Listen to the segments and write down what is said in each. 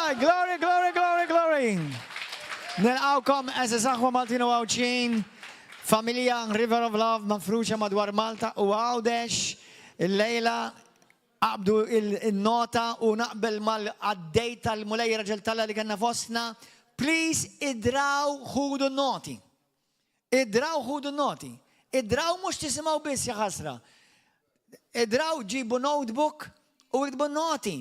right, glory, glory, glory, glory. Nilqawkom għeżież aħwa Maltin u Għawdxin, familja River of Love mafruxa madwar Malta u Għawdex. Illejla aqbdu il-nota u naqbel mal-qaddej tal-Mulej raġel t'Alla li kellna fostna. Please idraw ħudu n-noti. Idraw ħudu n-noti. Idraw mhux tisimgħu biss ja ħasra. Idraw ġibu notebook u iktbu noti.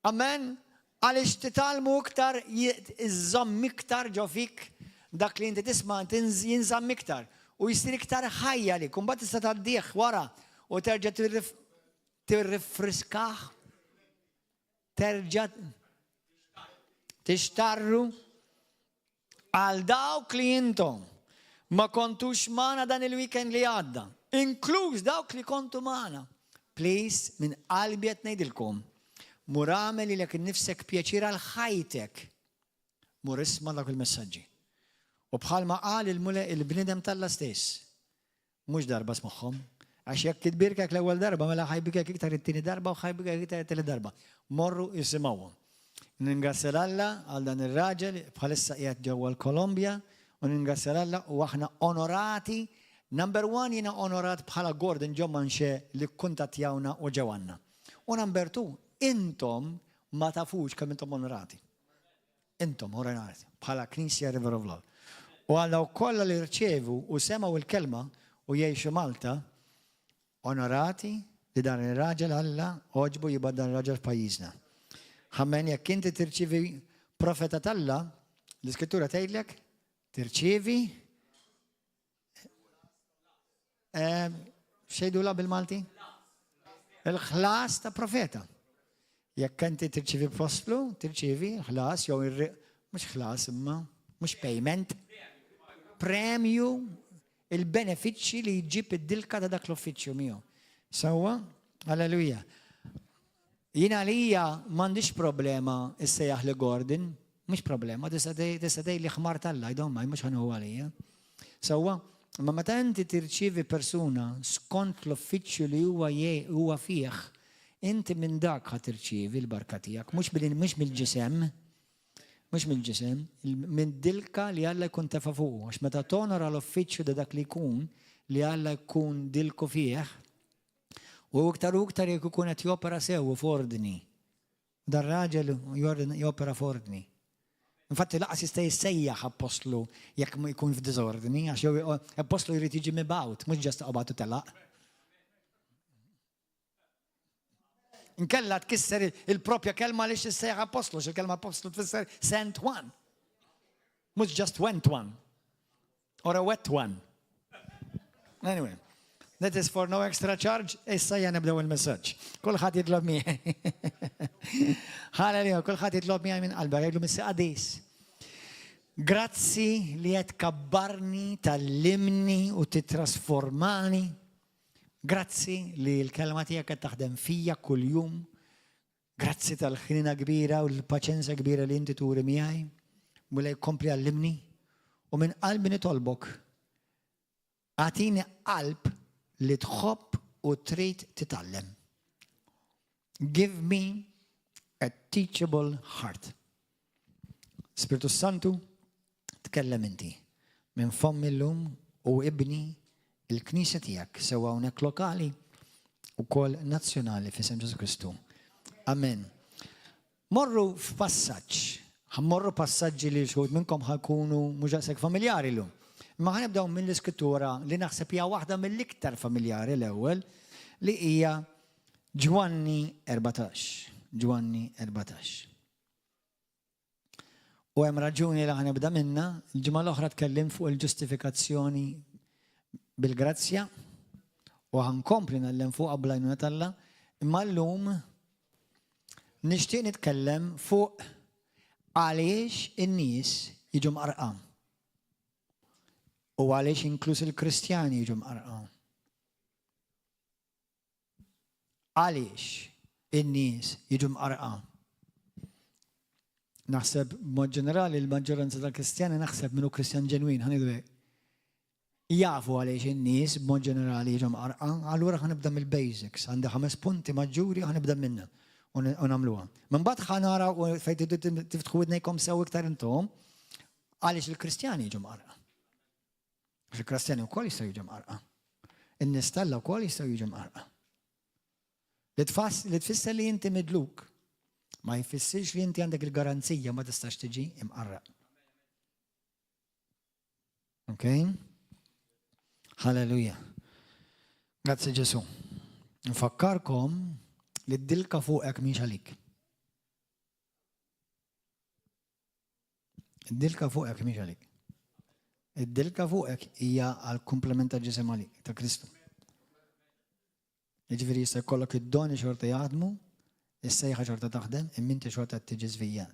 Amen. Għaliex titgħallmu iktar iżżomm iktar ġo fik dak li inti tisma' jinżamm iktar u jsir iktar ħajja għalik. U mbagħad tista' tgħaddih wara u terġa' tirrifriskah, terġa' tixtarru għal dawk li intom ma kontux magħna dan il-weekend li għadda, inkluż dawk li kontu magħna. Please, minn qalbi qed ngħidilkom, mur agħmel lilek innifsek pjaċir għal ħajtek. Mur isma' dawk il-messaġġi. U bħalma qal il-Mulej il-bniedem t'Alla stess, Mhux darba smagħhom. Għax jekk itbierkek l-ewwel darba mela ħa jbierkek iktar it-tieni darba u ħa jbierkek iktar it-tielet darba. Morru isimgħuhom. Nirringrazzja 'l Alla għal dan ir-raġel bħalissa qiegħed ġewwa l-Kolombja u nirringrazzja 'l Alla u aħna onorati. Number one jiena onorat bħala Gordon John Manche li kkuntattjawna u ġew għandna. U number two, intom ma tafux kemm intom onorati. Intom onorati bħala Knisja River of Love. U għal dawk kollha li rċevu u semgħu l-kelma u jgħixu Malta, onorati li dan ir-raġel Alla għoġbu jibgħat dan ir-raġel f'pajjiżna. Amen, jekk inti tirċievi profeta t'Alla, l-Iskrittura tgħidlek tirċievi eh, xejdula bil-Malti? Il-ħlas ta' profeta. Jekk inti tirċivi apostlu, tirċivi ħlas jew mhux ħlas imma mhux payment, premju il-benefiċċji li jġib id-dilka ta' dak l-uffiċċju miegħu. Sewwa? Alleluja. Jien għalija m'għandix problema issejjaħ li Gordon, mhux problema, tista' tgħid li ħmar t'Alla, I don't mind, mhux ħa għalija. Sewwa, imma meta inti tirċievi persuna skont l-uffiċċju li huwa huwa fih, inti minn dak ħa tirċievi l-barka tiegħek, mhux mhux mill-ġisem, mhux mill-ġisem, minn dilka li Alla jkun tefa' fuqu. Għax meta tonora l-uffiċċju ta' dak li jkun li Alla jkun dilku fih, U iktar u iktar jekk ikun qed jopera sew u f'ordni. Dan raġel jopera f'ordni. Infatti laqas jista' jissejjaħ appostlu jekk ma jkun f'diżordni, għax appostlu jrid jiġi mibgħut, mhux ġast qabad u telaq. Inkella tkisser il-propja kelma li xissejjaħ appostlu, xil-kelma appostlu tfisser sent one. Mhux just went one. Or a wet one. Anyway, that is for no extra charge, issa ejja nibdew il-messaġġ. Kulħadd jitlob miegħi. Halleluja, kulħadd jitlob miegħi minn qalba, jgħidlu missi qadis. Grazzi li qed kabbarni, tallimni u titrasformani. Grazzi li l-kelma tiegħek qed taħdem fija kuljum. Grazzi tal-ħnina kbira u l-paċenzja kbira li inti turi miegħi. Mulej kompli għallimni u minn qalbi nitolbok agħtini qalb li tħobb u trid titgħallem. Give me a teachable heart. Spiritu Santu, tkellem inti minn fommi llum u ibni il-Knisja tiegħek sew hawnhekk lokali ukoll nazzjonali f'isem Ġesù Kristu. Amen. Morru f'passaġġ. Ħa mmorru passaġġi li xi wħud minnkom ħa jkunu mhux daqshekk familjari llum. Imma ħa nibdew mill-iskrittura li naħseb hija waħda mill-iktar familjari l-ewwel li hija Ġwanni 14. Ġwanni 14. U hemm raġuni li ħa nibda minnha, il-ġimgħa l-oħra tkellimt fuq il-ġustifikazzjoni bil-grazzja u ħa nkompli ngħallem fuqha bl-għajnuna t'Alla, imma llum nixtieq nitkellem fuq għaliex in-nies jiġu mqarrqa. U għaliex inkluż il-Kristjani jiġu mqarrqa. Għaliex in-nies jiġu mqarrqa? Naħseb b'mod ġenerali l-maġġoranza tal-Kristjani naħseb min hu Kristjan ġenwin, ħa ngħidu hekk. Jafu għaliex in-nies b'mod ġenerali jiġu mqarrqa, allura ħa nibda mill-basics. Għandi ħames punti maġġuri ħa nibda minnha. U nagħmluha. Imbagħad ħa naraw fejn tridu tiftħu widnejkom sew iktar intom għaliex il-Kristjani jiġu mqarrqa. Għax il-Kristjani wkoll jistgħu jiġu mqarrqa. In-nies t'Alla wkoll jistgħu jiġu mqarrqa. Li tfisser li inti midluk ma jfissirx li inti għandek il-garanzija ma tistax tiġi imqarraq. Ok? Halleluja. Grazzi Ġesu. Nfakkarkom li d-dilka fuqek mhix għalik. Id-dilka fuqek mhix għalik. Id-dilka fuqek hija għal komplement ta' ġisem għalik, ta' Kristu. Jiġifieri jista' jkollok id-doni xorta jaħdmu, is-sejħa xorta taħdem, imma inti xorta qed tiġi żvijjat.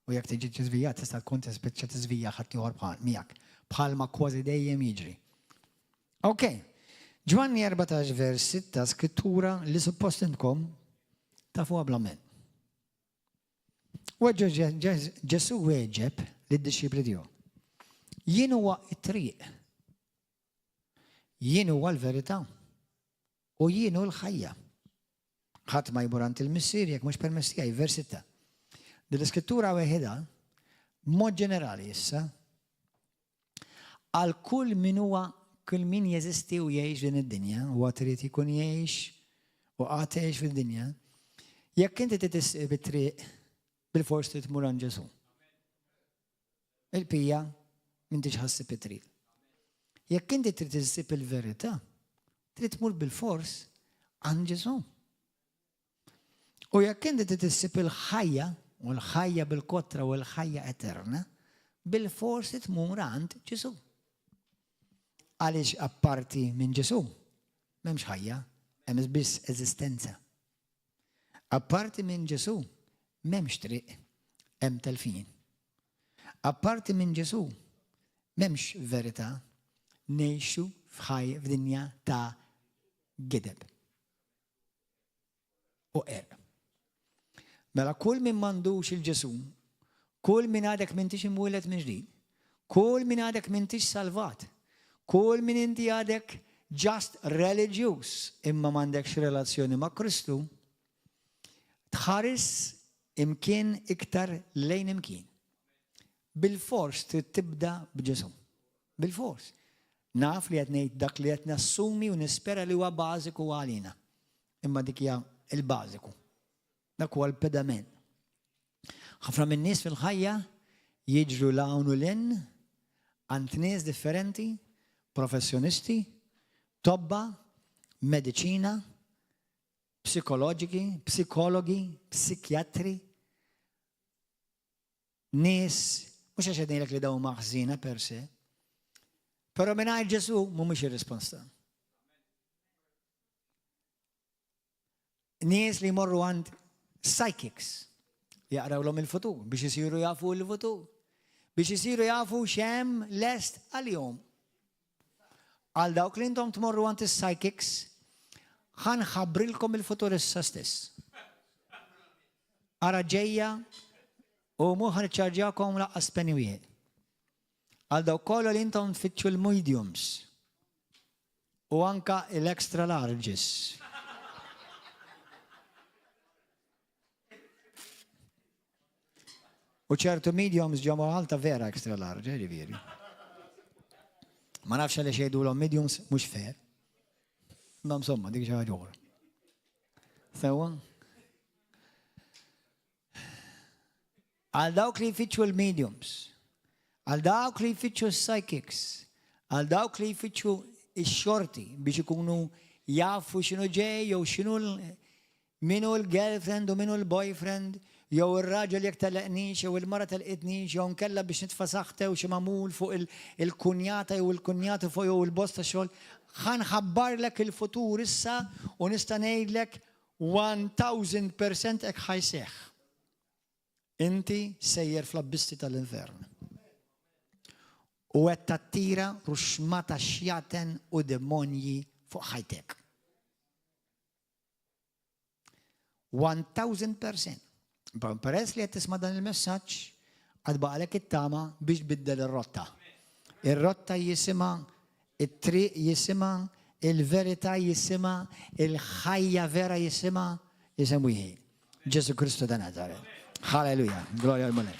U jekk tiġi żvijjat tista' tkun tispiċċa tiżvija ħaddieħor bħal miegħek, bħalma kważi dejjem jiġri. Ok. Ġwanni 14 vers 6 skrittura li suppost intkom tafuha bl-amment. Ġesu weġeb lid-dixxipli tiegħu. Jien huwa t-triq. Jien huwa l-verità. U jien hu l-ħajja. Ħadd ma jmur għand il-Missier jekk mhux permezz tiegħi, vers 6. Din l-iskrittura weħidha, b'mod ġenerali issa, għal kull min huwa kull min jeżisti u jgħix din id-dinja, u għad irid ikun jgħix u għad jgħix fid-dinja, jekk inti trid issib it-triq, bilfors trid tmur għand Ġesù. Il-pija m'intix ħassib it-triq. Jekk inti trid issib il-verità, trid tmur bilfors għand Ġesù. U jekk inti trid issib il-ħajja, u l-ħajja bil-kotra u l-ħajja eterna, bilfors tmur għand Ġesù. Għaliex apparti minn Ġesù, m'hemmx ħajja, hemm biss eżistenza. Apparti minn Ġesù, m'hemmx triq, hemm telfin. Apparti minn Ġesù, m'hemmx verità, ngħixu f'ħaj f'dinja ta' gideb u qerq. Mela kull min m'għandux il-Ġesù, kull min għadek m'intix imwieled minn ġdid, kull min għadek m'intix salvat, kull min inti għadek just reliġjuż imma m'għandekx relazzjoni ma' Kristu, tħares imkien iktar lejn imkien. Bilfors trid tibda b'Ġesù. Bilfors. Naf li qed ngħid dak li qed nassumi u nispera li huwa bażiku għalina. Imma dik hija l-bażiku. Dak huwa l-pedament. Ħafna min-nies fil-ħajja jiġru 'l hawn u 'l hinn għand nies differenti, professjonisti, tobba, mediċina, psikoloġiki, psikologi, psikjatri, nies, mhux għax qed ngħidlek li dawn huma ħżiena per se, però mingħajr Ġesù mhumiex ir-risposta. Nies li jmorru għand psychics jaqrawlhom il-futur biex isiru jafu l-futur. Biex isiru jafu x'hemm lest għalihom. Għal dawk li intom tmorru għand is-psychics, ħa nħabbrilkom il-futur issa stess. Ara ġejja u mhu ħa niċċarġjakom laqqas penny wieħed. Għal dawk kollha li intom tfittxu l-mediums u anka l-extra larges. U ċertu mediums ġo Malta vera extra large, eh, ġifieri. Ma nafx għaliex jgħidulhom mediums mhux fair. Ma insomma, dik xi ħaġa oħra. Sewwa? Għal dawk li jfittxu l-mediums, għal dawk li jfittxu s-psychics, għal dawk li jfittxu x-xorti biex ikunu jafu x'inhu ġej jew x'inhu Min hu l-girlfriend u min hu l-boyfriend, jew ir-raġel jekk telleqnix jew il-mara telqitnix jew inkella biex nitfa' saħta jew xi magħmul fuq il-kunjata jew il-kunjatu fuq jew il-boss tax-xogħol. Ħa nħabbarlek il-futur issa u nista' ngħidlek 1000% hekk ħa jseħħ. Inti sejjer fl-abbisti tal-infern. U qed tattira ruxxmata xjaten u demonji fuq ħajtek. 1000%. Peress li qed tisma' dan il-messaġġ, għad baqalek it-tama biex tbiddel ir-rotta. Ir-rotta jisimha, it-triq jisimha, il-verità jisimha, il-ħajja vera jisimha, isem wieħed. Ġesu Kristu ta' Nazaret. Halleluja, glorja l-Mulej.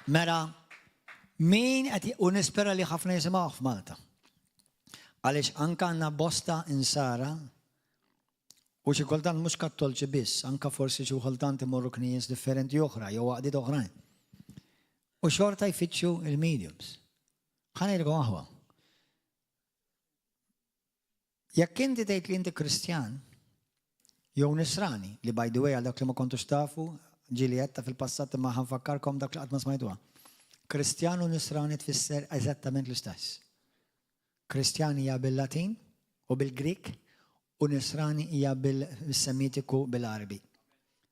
Mela, min qed u nispera li ħafna jisimgħu f'Malta. Għaliex anka għandna bosta insara u xi kultant mhux kattolċi biss, anka forsi xi kultant imorru knejjes differenti oħra jew għaqdiet oħrajn. U xorta jfittxu il-mediums. Ħa ngħidilkom aħwa. Jekk inti tgħid li inti Kristjan, jew Nisrani, li by the way għal dawk li ma kontux tafu, ġieli għedtha fil-passat imma ħa nfakkarkom dak li qatt ma smajtuha. Kristjan u Nisrani tfisser eżattament l-istess. Kristjan hija bil-Latin u bil-Grik u Nisrani hija bil-Semitiku bil-Għarbi.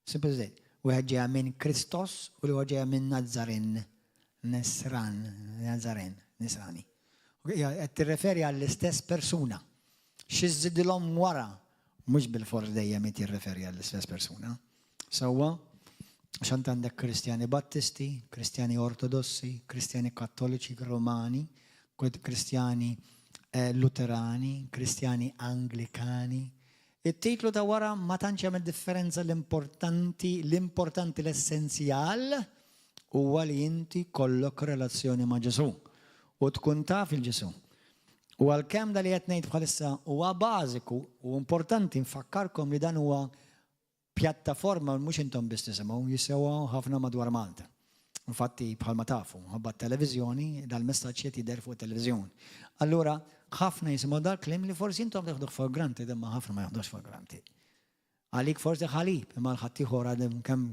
Simple as that. Wieħed ġejja minn Kristos u l-ieħor ġejja minn Nazarin. Nisran, Nazarin, Nisrani. Qed tirreferi għall-istess persuna. Xi żżidilhom wara mhux bilfors dejjem qed jirreferi għall-istess persuna. Sewwa, għax int għandek Kristjani Battisti, Kristjani Ortodossi, Kristjani Kattoliċi Romani, Kristjani eh, Luterani, Kristjani Anglikani. It-titlu ta' wara ma tantx jagħmel differenza l-importanti, l-importanti l-essenzjal huwa li inti kollok relazzjoni ma' Ġesù u tkun taf il Ġesù. U għalkemm da li qed ngħid bħalissa huwa bażiku u importanti nfakkarkom li dan huwa pjattaforma mhux intom biss tisimgħu, jisimgħu ħafna madwar Malta. Infatti bħalma tafu, ħabba t-televiżjoni, dal-messaġġ qed jidher fuq it-televiżjoni. Allura ħafna jisimgħu dal-kliem li forsi intom teħduh for granted imma ħafna ma jaħduhx for granted. Għalik forsi ħalib, imma l-ħaddieħor għadhom kemm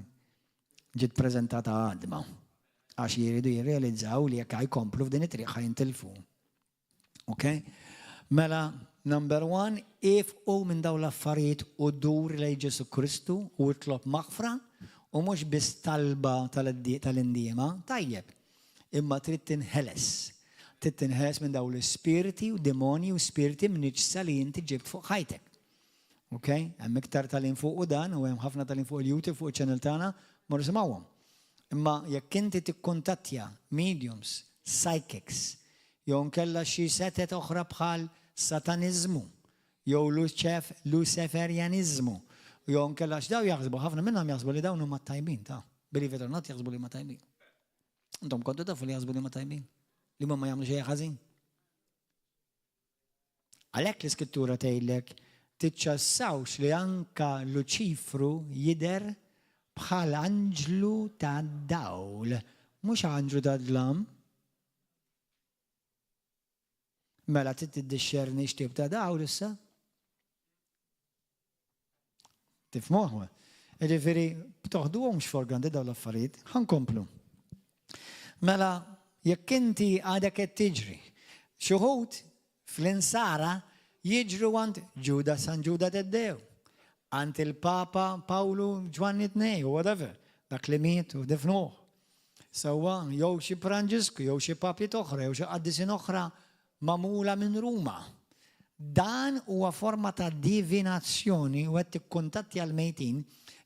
ġiet preżentata għadma. Għax jiridu jirrealizzaw li jekk jkomplu f'din it-triq ħajintilfu. Ok? Mela, number one, ifqu minn dawn l-affarijiet u dur lejn Ġesu Kristu u itlob maħfra u mhux biss talba tal-indiema, tajjeb. Imma trid tinħeles. Trid tinħeles minn dawn l-ispirti u demoni u spirti mniġsa li inti ġibt fuq ħajtek. Ok? Hemm iktar tagħlim fuq u dan u hemm ħafna tagħlim fuq il-YouTube fuq iċ-channel tagħna, morru simgħuhom. Imma jekk inti tikkuntattja mediums, psychics, jew inkella xi setet oħra bħal sataniżmu jew luċeferjaniżmu jew inkella x'daw jaħsbu, ħafna minnhom jaħsbu li dawn huma tajbin ta' believe it or not jaħsbu li huma tajbin. Intom kontu tafu li jaħsbu li huma tajbin, li huma ma jagħmlu xejn ħażin. Għalhekk l-Iskrittura tgħidlek tiċċassawx li anka Luċifru jidher bħal anġlu ta' dawl, mhux anġlu ta' dlam. Mela trid tiddixxerni x'tip ta' dawl issa. Tifhmuh? Jiġifieri toħduhomx for granted dawn l-affarijiet. Ħa nkomplu. Mela, jekk inti għadek qed tiġri, xi wħud fl-insara jiġru għand Ġuda San Ġuda Teddew, għand il-Papa Pawlu Ġwanni Tnej, u whatever, dak li miet u difnuh. Sewwa, jew xi Franġisku, jew xi papiet oħra, jew xi qaddisin oħra magħmula minn Ruma. Dan huwa forma ta' divinazzjoni u qed tikkuntattja l-mejtin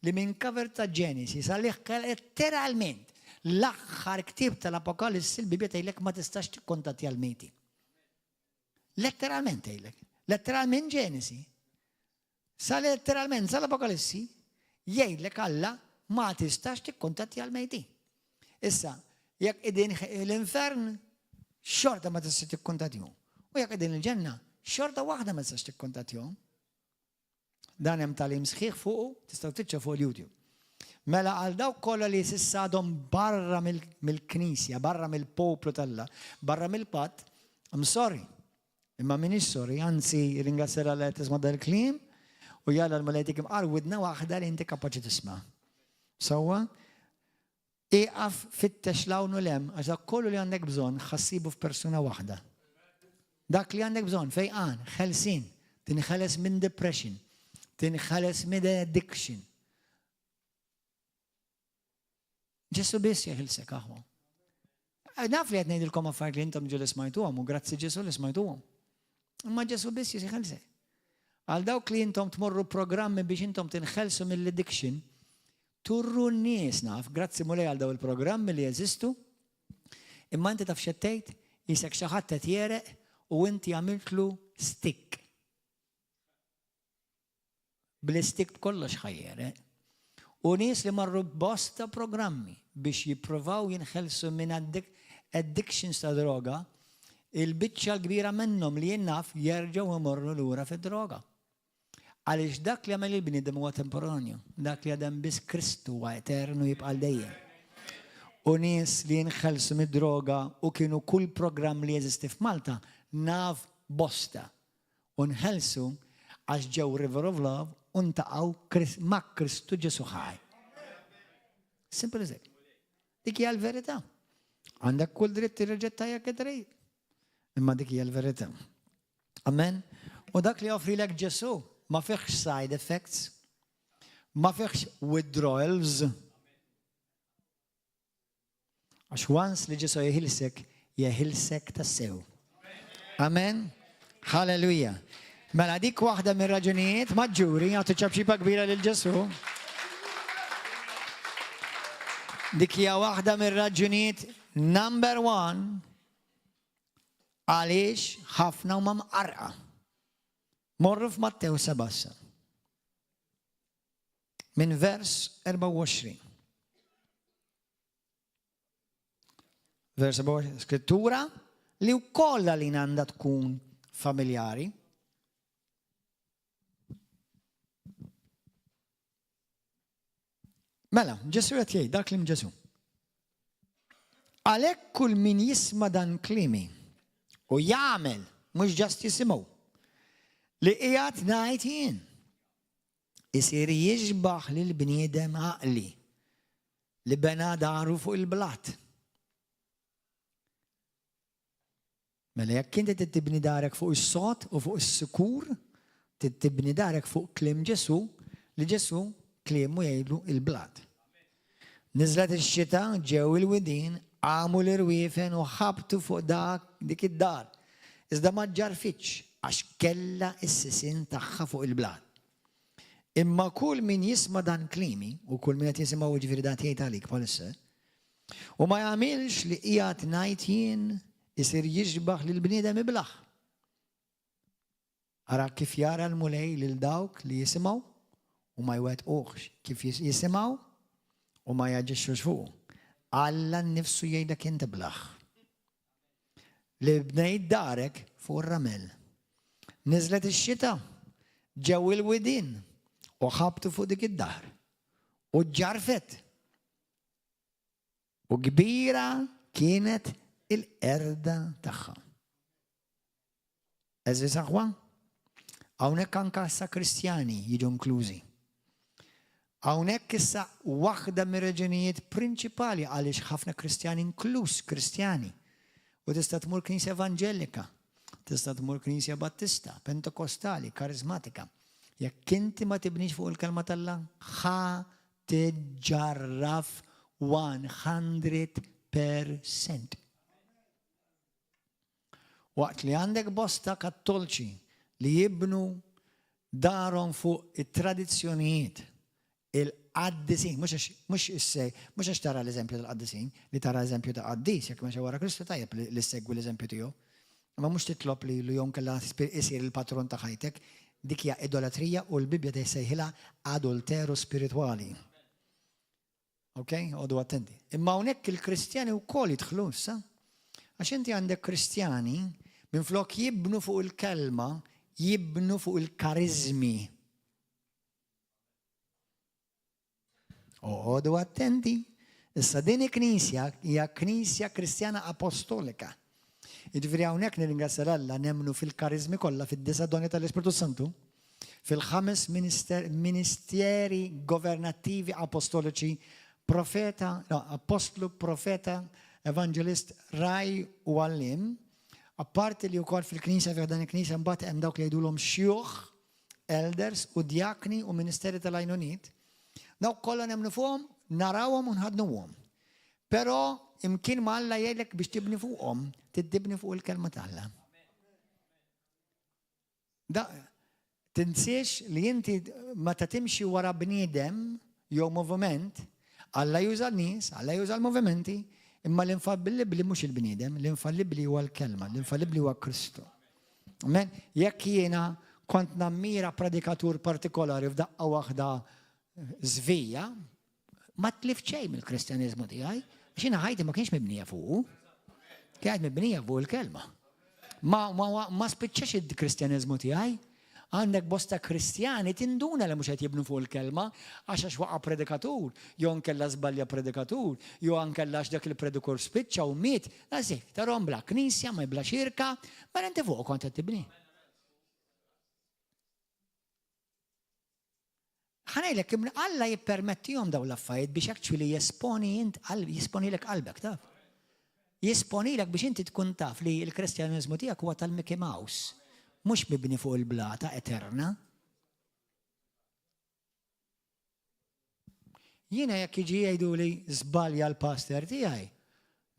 li minn cover ta' Ġenesi sa letteralment l-aħħar ktieb tal-Apokalissi l-Bibbja tgħidlek ma tistax tikkuntattja l-mejtin. Letteralment tgħidlek. Letteralment Ġenesi. Sa letteralment sal-Apokalissi jgħidlek Alla ma tistax tikkuntattja l-mejtin. Issa, jekk qegħdin l-infern, xorta ma tistax tikkuntattjahom. U jekk qegħdin il-ġenna, xorta waħda ma tistax tikkuntattjahom. Dan hemm tagħlim sħiħ fuqu, tistgħu tfittxu fuq il-YouTube. Mela għal dawk kollha li s'issa għadhom barra mill-Knisja, barra mill-poplu t'Alla, barra mill-patt, I'm sorry. Imma m'iniex sorry, anzi ringrazzja 'l Alla qed tisma' dal-kliem u jalla l-Mulej jtik imqar widna waħda li inti kapaċi tisma'. Sewwa? Ieqaf fittex 'l hawn u 'l hemm għax dak kollu li għandek bżonn ħa ssibu f'persuna waħda. Dak li għandek bżonn, fejqan, ħelsien, tinħeles minn depression, tinħeles minn addiction. Ġesu biss jeħilsek aħwa. Naf li qed ngħidilkom affarijiet li intom ġieli smajtuhom u grazzi Ġesu li smajtuhom. Imma Ġesu biss jeħilsek. Għal dawk li intom tmorru programmi biex intom tinħelsu mill-addiction, turru n-nies naf, grazzi Mulej għal daw il-programmi li jeżistu, imma inti taf x'qed tgħid, qisek xi ħadd qed jegħreq u inti għamiltlu stick. Bl-istik b'kollox ħa jegħreq. U nies li marru b'bosta programmi biex jipprovaw jinħelsu minn addictions ta' droga, il-biċċa l-kbira minnhom li jien naf jerġgħu jmorru lura fid-droga. Għaliex dak li għamel il-bniedem huwa temporanju, dak li għadem biss Kristu huwa eternu jibqa' għal dejjem. U nies li jinħelsu mid-droga u kienu kull programm li jeżisti f'Malta naf bosta. U nħelsu għax ġew River of Love u ntaqgħu ma' Kristu Ġesu ħaj. Simple as that. Dik hija l-verità. Għandek kull dritt tirriġetta jekk trid. Imma dik hija l-verità. Amen. U dak li joffrilek Ġesu ma fihx side effects, ma fihx withdrawals. Għax once li Ġesu jeħilsek, jeħilsek tassew. Amen. Halleluja. Mela dik waħda mir-raġunijiet maġġuri għatu ċapċipa kbira lil Ġesu. Dik hija waħda mir-raġunijiet number one għaliex ħafna huma mqarqa. Morru f'Mattew 7 Minn vers 24. Vers 24, skrittura li wkoll għalina għandha tkun familjari. Mela, Ġesu qed jgħid dak li Ġesu. Għalhekk kull min jisma' dan klimi u jagħmel mhux ġast jisimgħu li qiegħed ngħid jien. Isir jixbaħ lil bniedem għaqli li bena daru fuq il-blat. Mela jekk inti trid tibni darek fuq is-sod u fuq is-sikur, trid tibni darek fuq kliem Ġesù, li Ġesù kliemu jgħidlu il-blat. Niżlet ix-xita, ġew il-widien, qamu l-irwiefen u ħabtu fuq dak dik id-dar. Iżda ma ġġarfitx għax kellha s-sisien tagħha fuq il-blat. Imma kull min jisma' dan kliemi, u kull min qed jisimgħu jiġifieri dan qed jgħid għalik bħalissa, u ma jagħmilx li qiegħed ngħid jien, isir jixbah lil bniedem iblah. Ara kif jara l-Mulej lil dawk li jisimgħu u ma jwettquhx, kif jisimgħu u ma jaġixxux fuqu. Alla nnifsu jgħidlek int iblah. Li bnejt darek fuq ir-ramel. Niżlet ix-xita, ġew il-widien u ħabtu fuq dik id-dar. U ġġarfet. U kbira kienet il-qerda tagħha. Għeżież aħwa, hawnhekk anke issa Kristjani jiġu inklużi. Hawnhekk issa waħda mir-raġunijiet prinċipali għaliex ħafna Kristjani inkluż Kristjani u tista' tmur knisja evanġelika, tista' tmur knisja Battista, Pentekostali, Karismatika. Jekk inti ma tibnix fuq il-kelma t'Alla, ħa tiġġarraf 100%. Waqt li għandek bosta Kattolċi li jibnu darhom fuq it-tradizzjonijiet, il-qaddisin, mhux għax mhux issej, mhux għax tara l-eżempju tal-qaddisin, li tara eżempju ta' qaddis, jekk mexa wara Kristu tajjeb li ssegwi l-eżempju tiegħu. Imma mhux titlob lilu jew inkella isir il-patron ta' ħajtek, dik hija idolatrija u l-Bibbja tgħid adulteru spiritwali. Ok, għodu attenti. Imma hawnhekk il-Kristjani wkoll jidħlu issa. Għax inti għandek Kristjani minflok jibnu fuq il-kelma, jibnu fuq il-karizmi. Oqogħdu attenti. Issa din il-knisja hija knisja Kristjana Apostolika. Jiġifieri hawnhekk nirringrazzja Alla nemmnu fil-kariżmi kollha fid-disa' doni tal-Ispirtu Santu, fil-ħames ministeri governattivi apostoliċi, profeta, no, apostlu, profeta, evanġelist, ragħaj u għalliem. Apparti li wkoll fil-knisja fi dan il-knisja mbagħad hemm dawk li jgħidulhom xjuħ, elders u djakni u ministeri tal-għajnuniet. Dawk kollha nemmnu fuqhom, narawhom u nħaddnuhom. Però imkien ma Alla jgħidlek biex tibni fuqhom, tibni fuq il-kelma t'Alla. Da, tinsiex li inti meta timxi wara bniedem jew moviment, Alla juża n-nies, Alla juża l-movimenti, imma l-infallibbli mhux il-bniedem, l-infallibbli huwa l-kelma, l-infallibbli huwa Kristu. Amen. Jekk jiena kont nammira predikatur partikolari f'daqqa waħda żvija, ma tlift xejn mill-Kristjaniżmu tiegħi, għax jiena ħajti ma kienx mibnija fuqu. Kienet mibnija fuq il-kelma. Ma, ma, ma spiċċax il-Kristjaniżmu tiegħi. Għandek bosta Kristjani tinduna li mhux qed jibnu fuq il-kelma għax għax waqa' predikatur, jew nkella żbalja predikatur, jew ankella għax dak il-predikur spiċċa u miet, Għażiek, tarhom bla knisja, ma bla xirka, mela inti fuq kont qed tibni. Ħa ngħidlek, Alla jippermettihom dawn l-affarijiet biex actually jesponi int jesponilek qalbek, taf. Jesponilek biex inti tkun taf li l-Kristjaniżmu tiegħek huwa tal-Mickey Mouse, mhux mibni fuq il-blata eterna. Jiena jekk jiġi jgħiduli żbalja l-pastor tiegħi,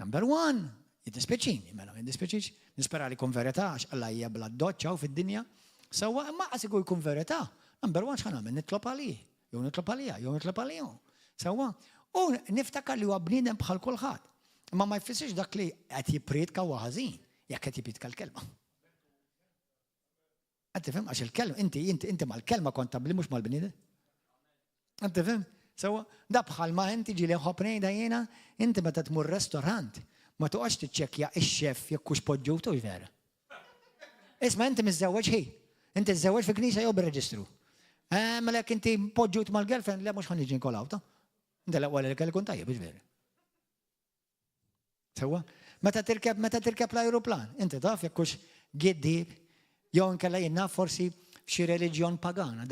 number one, jiddispjaċini, mela ma jiddispjaċix, nispera li jkun verità għax Alla hija bla doċċa u fid-dinja. Sewwa imma qas ikun jkun verità. Number one x'ħa nagħmel? Nitlob għalih, jew nitlob għaliha, jew nitlob għalihom. Sewwa, u niftakar li huwa bniedem bħal kulħadd. Imma ma jfissirx dak li qed jippriedka huwa ħażin, jekk qed jippriedka l-kelma. Qed tifhem għax il-kelma inti inti inti mal-kelma kontabbli mhux mal-bniedem. Qed tifhem? Sewwa, da bħal ma inti ġieli nħobb ngħidha jiena, inti meta tmur restorant ma toqgħodx tiċċekkja ix-xef jekk hux poġġut hux vera. Isma' inti miżżewweġ ħi. Inti żżewweġ fi knisja jew bir-reġistru. Eh, mela jekk inti poġġut mal-girlfriend le mhux ħa niġi nkol hawn ta'. Inti l-aqwa li l-ikel ikun tajjeb, hux vera. Sewwa? Meta tirkeb, meta tirkeb l-ajruplan, inti taf jekk hux giddib, jew inkella jien naf forsi f'xi reliġjon pagana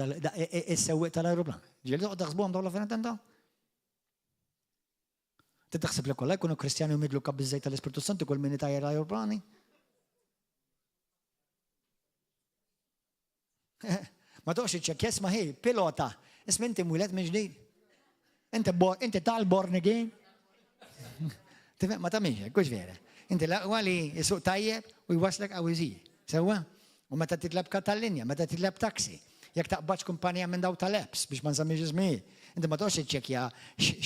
is-sewwieq tal-ajruplan. Ġieli toqgħod taħsbuhom dawn l-affarijiet intom? Ti taħseb li kollha jkunu Kristjani u midluka biż-żejt tal-Ispirtu Santu kull min itajjar l-ajruplani? Ma toqgħodx iċċekkja isma' hi, pilota. Isma' inti mwieled minn ġdid. Inti inti tal-born again. Tifhem ma tagħmilx hekk, hux vera. Inti l-aqwa li jisuq tajjeb u jwaslek qawwiżija. Sewwa? U meta titleb tal-linja, meta titleb taxi, jekk taqbadx kumpanija minn daw tal-apps biex ma nsemmiġ ismijiet. Inti ma toqgħodx iċċekkja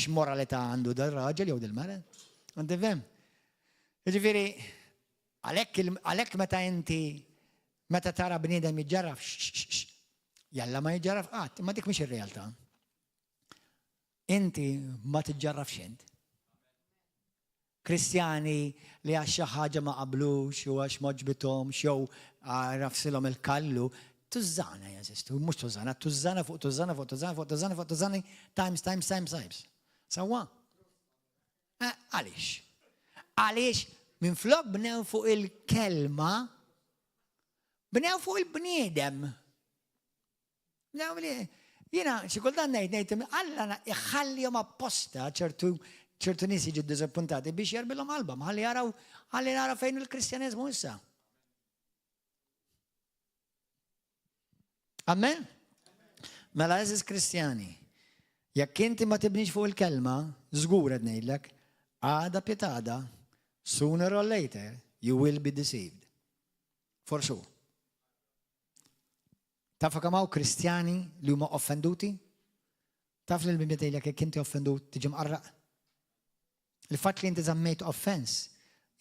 x'moralità għandu dal-raġel jew dil-mara. Inti fhem? Jiġifieri, Għalhekk għalhekk meta inti meta tara bniedem jiġġarraf, jalla ma jiġġarraf qatt, imma dik mhix ir-realtà. Inti ma tiġġarrafx int. Kristjani li għax xi ħaġa ma qablux jew għax ma ġbithomx jew rafsilhom il-kallu, tużżana jeżistu, mhux tużżana, tużżana fuq tużżana fuq tużżana fuq tużżana fuq tużżana times times times times. Sewwa? Eh, għaliex? Għaliex minflok bnew fuq il-kelma, bnew fuq il-bniedem. Bnew Jiena xi kultant ngħid ngħid Alla iħallihom apposta ċertu ċertu nies jiġu ddiżappuntati biex jarbilhom qalbhom, ħalli jaraw ħalli nara fejn il-Kristjaneżmu issa. Amen? Mela eżis Kristjani, jekk inti ma tibnix fuq il-kelma, żgur qed ngħidlek, għada pitada, sooner or later, you will be deceived. For sure. Tafu kemm hawn Kristjani li huma offenduti? Taf li l-Bibbja tgħidlek jekk inti offendut tiġi mqarraq? Il-fatt li inti żammejt offense,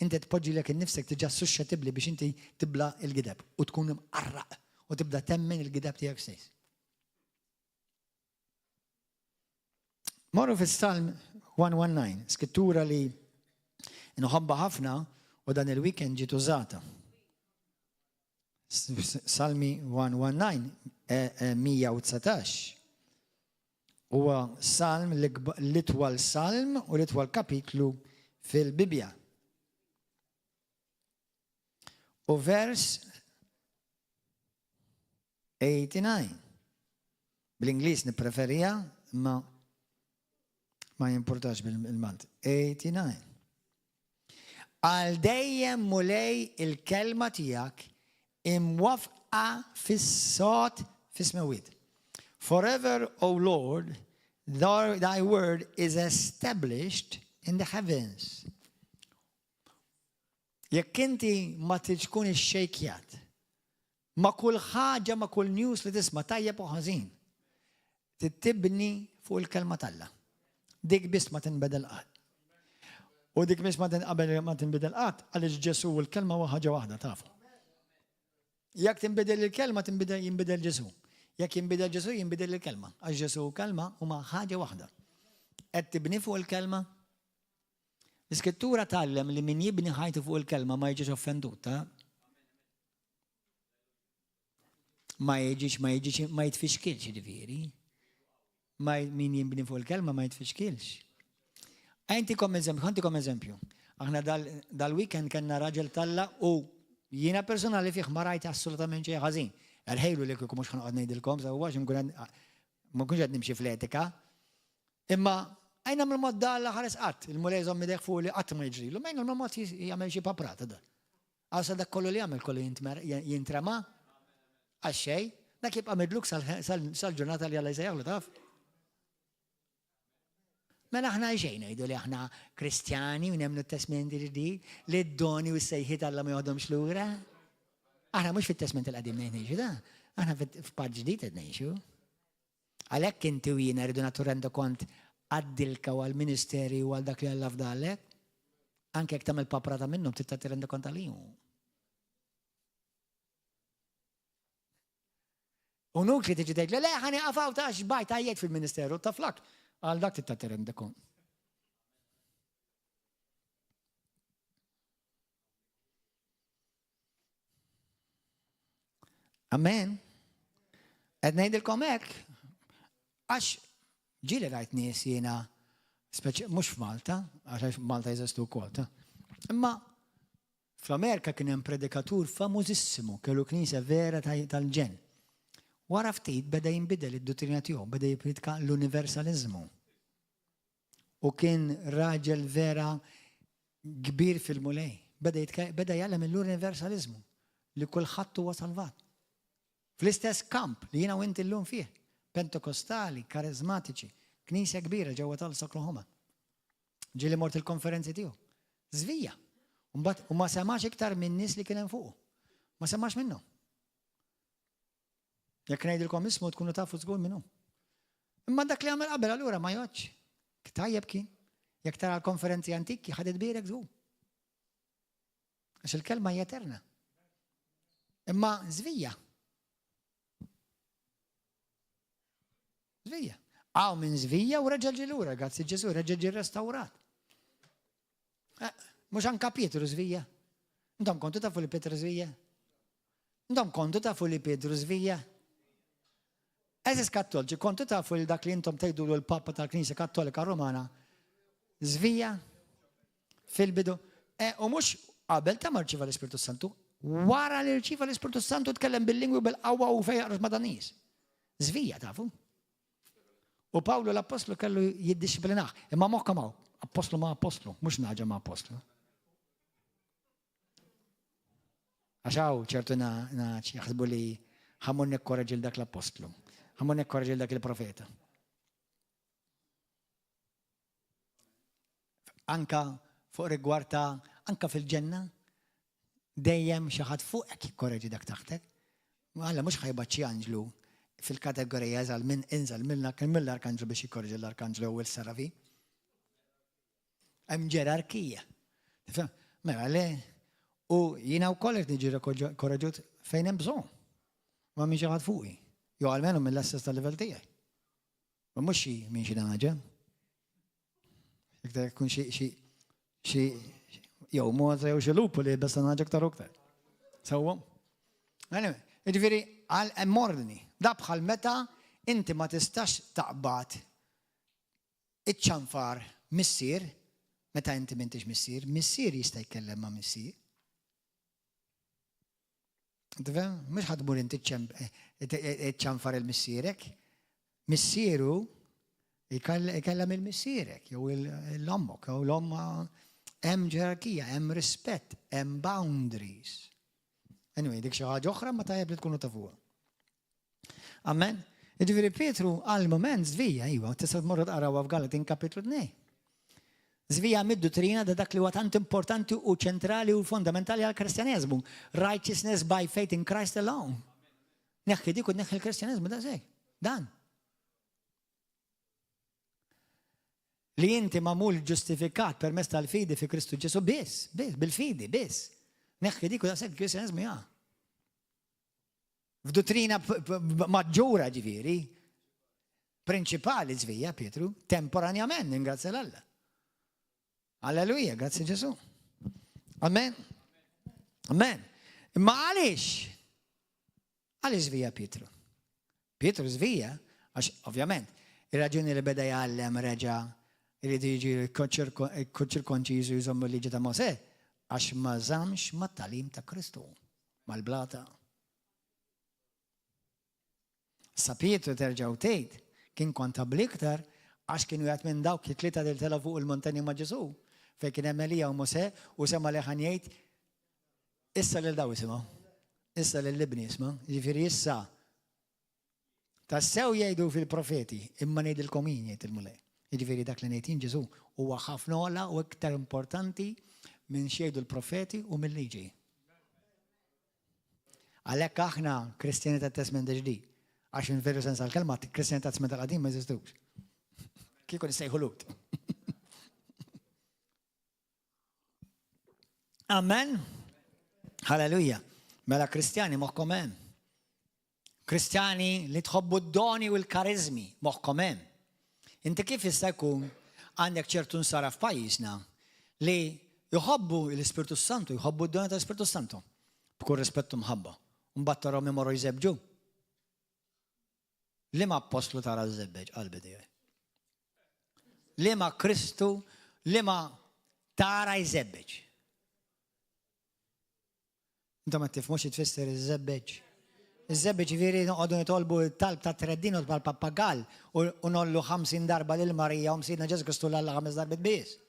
inti tpoġġi lilek innifsek diġà suxxetibbli biex inti tibla' l-gideb u tkun imqarraq u tibda temmen il-gideb tiegħek stess. Morru fis-Salm 119, skrittura li nħobba ħafna u dan il-weekend ġiet użata. Salmi 119, 119. Huwa salm l-itwal salm u l-itwal kapitlu fil-Bibbja. U vers 89. Bl-Ingliż nippreferija, imma ma jimpurtax bil-Malti. 89. Għal dejjem Mulej il-kelma tiegħek imwaffqa fis-sod fis-smewwiet. Forever, O Lord, thy word is established in the heavens. Jekk inti ma tridx tkun ixxejkjat ma' kull ħaġa, ma' kull news li tisma' tajjeb u ħażin, trid tibni fuq il-kelma t'Alla. Dik biss ma tinbedel qatt. U dik biss ma tinqabel ma tinbidel qatt għaliex Ġesù u l-kelma huwa ħaġa waħda tafu. Jekk tinbidel il-kelma, tinbidel jinbidel Ġesù. Jekk jinbidel Ġesù, jinbidel il-kelma. Għax Ġesù u kelma huma ħaġa waħda. Qed tibni fuq il-kelma? L-Iskrittura tgħallem li min jibni ħajtu fuq il-kelma ma jiġix offendut, ta? Ma jiġix, ma jiġix, ma jitfixkilx ġifieri. Ma min jibni fuq il-kelma ma jitfixkilx. Għajntikom eżempju, ħantikom eżempju. Aħna dal-weekend kellna raġel talla u jiena personali fih ma rajt assolutament xejn ħażin. Erħejlu li kieku mhux ħanqod ngħidilkom, sa huwa nkun ma nkunx qed nimxi fl-etika. Imma għajna mill-mod dalla ħares qatt, il-Mulej żomm idejh fuq li qatt ma jiġrilu, ma jgħin mod jagħmel xi paprata dan. Għal sa dak kollu li jagħmel kollu jintrema għal xejn, dak jibqa' midluk sal-ġurnata li Alla jsejjaħlu taf. Mela aħna xejn ngħidu li aħna Kristjani u nemmnu t-Testment il-Ġdid, li d-doni u s-sejħiet Alla ma joħodhomx lura. Aħna mhux fit-Testment il-Qadim ngħixu da, aħna f'patt ġdid qed ngħixu. Għalhekk inti u jiena rridu nagħtu rendokont għad-dilka u għall-ministeri u għal dak li Alla fdalek. Anke jekk tagħmel paprata minnhom trid tagħti rendokont għalihom. U nukli tiġi tgħid li le ħani qafaw ta' xbajt għajjed fil-ministeru ta' flak. Għal dak trid tagħti rendokont. Amen. Qed ngħidilkom hekk għax ġieli rajt nies jiena mhux f'Malta, għax Malta jeżistu wkoll ta'. Imma fl-Amerika kien hemm predikatur famużissimu, kellu knisja vera tal-ġenn. Wara ftit beda jinbidel id-duttrina tiegħu, beda jippriedka l-universaliżmu. U kien raġel vera kbir fil-Mulej. Beda beda jgħallem l-universaliżmu li kulħadd huwa salvat. Fl-istess kamp li jiena u inti llum fih, Pentekostali, karizmatiċi, knisja kbira ġewwa Tulsa, Oklahoma. Ġieli mort il-konferenzi tiegħu. Żvija. U ma semax iktar minn nies li kien hemm fuqu. Ma semax minnhom. Jekk ngħidilkom ismu tkunu tafu żgur min hu. Imma dak li għamel qabel allura ma jgħodx. Tajjeb kien. Jekk tara l-konferenzi antiki ħadet birek żgur. Għax il-kelma hija eterna. Imma żvija. Żvija. Għaw minn żvija u reġa' ġie lura, grazzi Ġesu, reġa' ġie restawrat. Eh, mhux anka Pietru żvija. Intom kontu tafu li Pietru żvija? Intom kontu tafu li Pietru żvija? Eżis kattolċi, kontu tafu li dak li intom tgħidu l-Papa tal-Knisja Kattolika Romana żvija fil-bidu. E, u mhux qabel ta' ma rċieva l-Ispirtu Santu, wara li rċieva l-Ispirtu Santu tkellem bil-lingwi bil-qawwa u fejjaq ma' nies. Żvija tafu. U Pawlu l-appostlu kellu jiddixxiplinah. Imma moħħkom hawn, appostlu ma' appostlu, mhux naġa ma' appostlu. Għax hawn ċertu naġ jaħsbu li ħamur nikkoreġi dak l-appostlu, ħamur nikkoreġi dak il-profeta. Anka fuq rigward ta' anka fil-ġenna, dejjem xi ħadd fuqek jikkoreġi dak taħtek. Alla mhux ħajbat xi anġlu fil-kategorija eżal minn inżal mill-arkanġlu biex jikkoreġi l-arkanġlu jew il-serafi. Hemm ġerarkija. Mela le, u jiena wkoll qed niġi korreġut fejn hemm bżonn. Ma minn xi ħadd fuqi. Jew almenu mill-assess tal-livell tiegħi. Ma mhux xi minn xi naġa. Iktar jkun xi xi xi jew moza jew xi lupu li besta naġa aktar u aktar. Sewwa? Anyway, jiġifieri għal hemm ordni. Da bħal meta inti ma tistax taqbad iċ-ċanfar missier meta inti m'intix missier, missier jista' jitkellem ma' missier. Tifhem? Mhux ħadd mur inti ċanfar il-missierek. Missieru jkellem il-missierek jew l-ommok jew l-omma hemm ġerarkija, hemm rispett, hemm boundaries. Anyway, dik xi ħaġa oħra ma tajjeb li tkunu tafuha. Amen. Jiġifieri Pietru għal moment żvija, iva, tista' tmorru tqarawha f'Galatin kapitlu 2. Żvija mid-duttrina ta' dak li huwa tant importanti u ċentrali u fondamentali għall-Kristjaneżmu. Righteousness by faith in Christ alone. Neħħi dik u neħħi l-Kristjaneżmu daqshekk. Dan. Li inti magħmul ġustifikat permezz tal-fidi fi Kristu Ġesu biss, biss, bil-fidi, biss. Neħħi dik u daqshekk il-Kristjaneżmu ja. F'duttrina maġġura ġifieri, prinċipali żvija Pietru, temporanjament, ningrazzja l-Alla. Alleluja, grazzi Ġesu. Amen. Amen. Imma għaliex? Għaliex żvija Pietru? Pietru żvija, għax ovvjament, ir-raġuni li beda jgħallem reġa' irid jiġi ċirkonċiżu jżommu l-liġi ta' Mosè, għax ma żammx mat-tagħlim ta' Kristu, mal-blata. Sa Pietru terġa' u tgħid, kien kontabbli iktar għax kien wieħed minn dawk it-tlieta li telgħu fuq il-muntanja ma' Ġesù, fejn kien hemm Elija u Mosè u sema' leħen jgħid, Issa lil daw isimgħu, issa lil ibni isma', jiġifieri issa tassew jgħidu fil-profeti, imma ngħidilkom jien jgħid il-Mulej. Jiġifieri dak li ngħid jien Ġesù huwa ħafna ogħla u iktar importanti minn x'jgħidu l-profeti u mill-liġi. Għalhekk aħna Kristjani tat-Testment il-Ġdid. Għax in veru sens għall-kelma, Kristjani tat-Testment il-Qadim ma jeżistux. Kieku nissejħu Lut. Amen. Halleluja. Mela Kristjani moħħkom hemm. Kristjani li tħobbu d-doni u l-karizmi moħħkom hemm. Inti kif jista' jkun għandek ċertu nsara f'pajjiżna li jħobbu l-Ispirtu Santu, jħobbu d-doni tal-Ispirtu Santu, b'kull rispett u mħabba. Mbagħad tarahom imorru jżebbġu. Liema appostlu tara żebbeġ qalbi tiegħi? Liema Kristu, liema tara jżebbeġ? Intom ma tifhmux xi tfisser iż-żebbeġ. Iż-żebbeġ ġifieri noqogħdu nitolbu t-talb ta' treddin u bħal-pappagall u nollu 50 darba lil Marija u Msidna Ġesù Kristu l Alla ħames darbiet biss.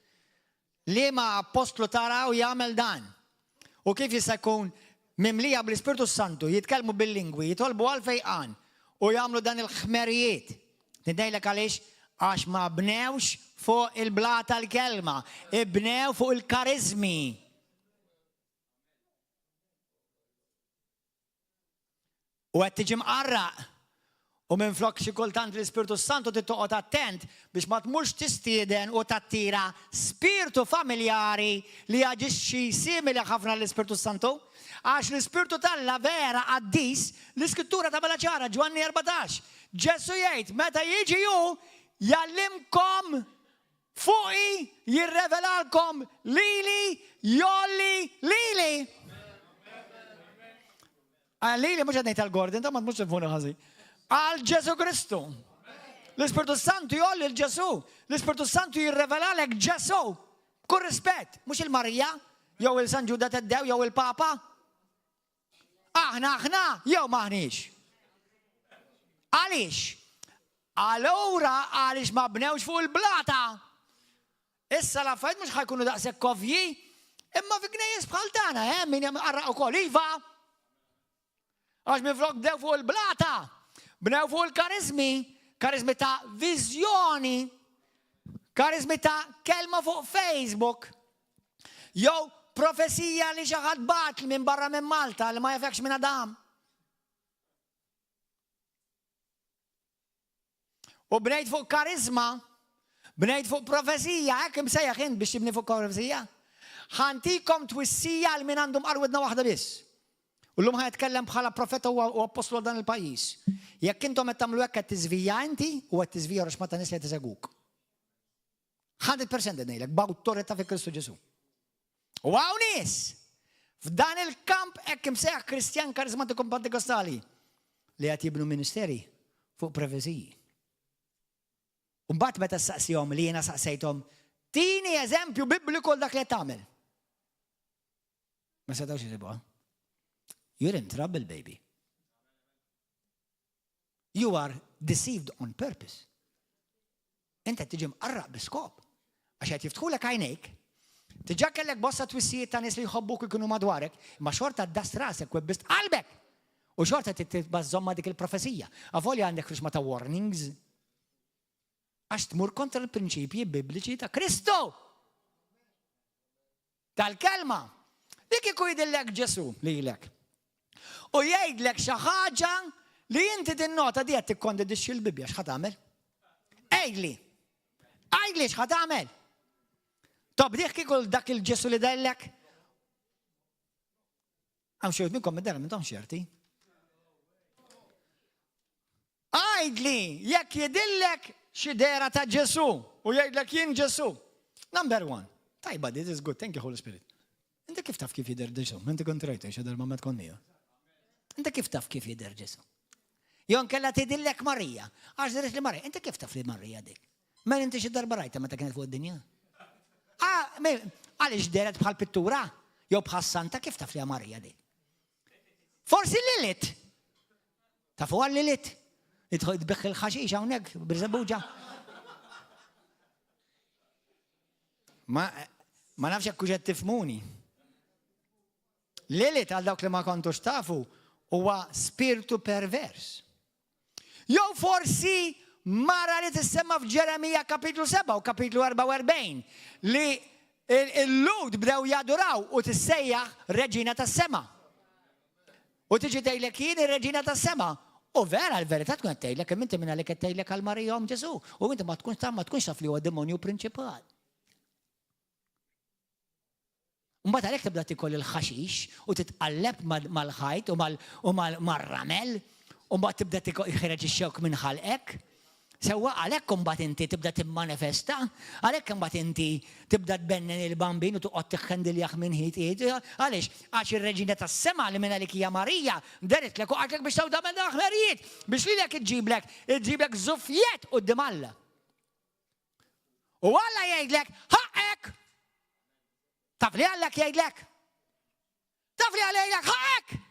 Liema appostlu taraw jagħmel dan? U kif jista' jkun mimlija bl-Ispirtu s-Santu, jitkellmu bil-lingwi, jitolbu għal fejqan u jagħmlu dan il-ħmerijiet? Ngħidlek għaliex, għax ma bnewx fuq il-blata l-kelma, ibnew fuq il-kariżmi. U qed tiġi mqarraq. U minflok xi kultant l-Ispirtu s-Santu trid toqgħod attent biex ma tmurx tistieden u tattira spirtu familjari li jaġixxi simili ħafna għall-Ispirtu s-Santu. Għax l-Ispirtu t'Alla vera qaddis, l-Iskrittura tagħmilha ċara, Ġwanni 14. Ġesù jgħid, meta jiġi hu, jgħallimkom Fuqi jirrevelalkom lili, jgħolli lili. Għal lili mhux qed ngħid għal Gordon, ta' ma tmux tifhmuni ħażin. Għal Ġesu Kristu. L-Ispirtu Santu jgħolli l-Ġesu. L-Ispirtu Santu jirrevelalek Ġesu. Kull rispett, mhux il-Marija, jew il-San Ġuda Teddew, jew il-Papa. Aħna aħna jew m'aħniex? Għaliex? Allura għaliex ma bnewx fuq il-blata? Issa l-affarijiet mhux ħajkunu daqshekk ovvji, imma fi knejjes bħal tagħna hemm min jagħmel ukoll iva. Għax minflok bdew fuq il-blata, bnew fuq il-karizmi, karizmi ta' viżjoni, karizmi ta' kelma fuq Facebook, Jew profezija li xi ħadd bagħat minn barra minn Malta li ma jafekx minn Adam. U bnejt fuq karizma, bnejt fuq profezija, hekk imsejjaħ int biex tibni fuq profezija. Ħa ntikom twissija għal min għandu mqar widna waħda biss. U llum ħa jitkellem bħala profeta u appostlu għal dan il-pajjiż. Jekk intom qed tagħmlu hekk qed tiżvija inti u qed tiżvija ruxma ta' nies li qed isegwuk. 100% ngħidlek b'awtorità fi Kristu Ġesù. U hawn nies f'dan il-kamp hekk imsejjaħ Kristjan Karizmatiku Pentekostali li qed jibnu ministeri fuq profeziji. U mbagħad meta saqsihom li jiena saqsejthom, tini eżempju bibliku dak li qed tagħmel. Ma setgħux isibuha. You're in trouble, baby. You are deceived on purpose. Inti qed tiġi mqarraq bi skop. Għax qed jiftħulek għajnejk, diġà kellek bosta twissijiet ta' nies li jħobbuk ikunu madwarek, imma xorta ddast rasek u ebbist qalbek. U xorta trid tibqa' żżomm ma' dik il-profezija. Avolja għandek ruxma ta' warnings. Għax tmur kontra l-prinċipji bibliċi ta' Kristu. Tal-kelma. Li kieku jidillek Ġesù lilek. U jgħidlek xi ħaġa li inti tinnota di qed tikkondidixxi l-Bibbja, x'ħa tagħmel? Għidli. Għidli x'ħa tagħmel? Tobdih kieku dak il-Ġesù li dellek? Għam xejn minnkom id-dara minnhom xerti. Għidli jekk jidhirlek xi dehra ta' Ġesù u jgħidlek jien Ġesù. Number one. Tajba, this is good, thank you Holy Spirit. Inti kif taf kif jidher Ġesù? Inti kont rajtu xi darba ma tkun miegħu. Inti kif taf kif jidher Ġesù? Jew nkella tidillek Marija. Għax deret li Marija. Inti kif taf li Marija dik? Mela inti xi darba rajta meta kienet fuq id-dinja? Ah, għaliex deret bħal pittura? Jew bħal santa kif taf li Marija dik? Forsi Lilith. Tafu għal Lilith? Li tbiħ il-ħaxix hawnhekk birżebbuġa. Ma, ma nafx jekk qed tifmuni. Lilith għal dawk li ma kontux tafu huwa spirtu pervers. Jew forsi mara li tissemma f'Ġeremija kapitlu 7 u kapitlu 44 li il-Lhud bdew jaduraw u tissejjaħ reġina tas-sema. U tiġi tgħidlek jien ir-reġina tas-sema. U vera l-verità tkun qed tgħidlek kemm inti minn għalik qed tgħidlek għal Marija omm Ġesù. U inti ma tkunx taf ma tkunx taf li huwa demonju prinċipal. Mbagħad għalhekk tibda tikol il-ħaxix u titqalleb mal-ħajt u mar-ramel u mbagħad tibda tikol ħireġ ix-xewk minn ħalqek. Sewwa għalhekk imbagħad inti tibda timmanifesta, għalhekk imbagħad inti tibda tbennen il-bambin u toqgħod tiħħendiljah minn ħid id. Għaliex? Għax ir-Reġina tas-sema li minn għalik hija Marija deritlek u qaltlek biex tagħmel dawn l-aħmerijiet biex lilek iġġiblek iġġiblek żufjett quddiem Alla. U Alla jgħidlek ħaqqek! Taf li Alla jgħidlek? Taf li Alla jgħidlek ħaqqek!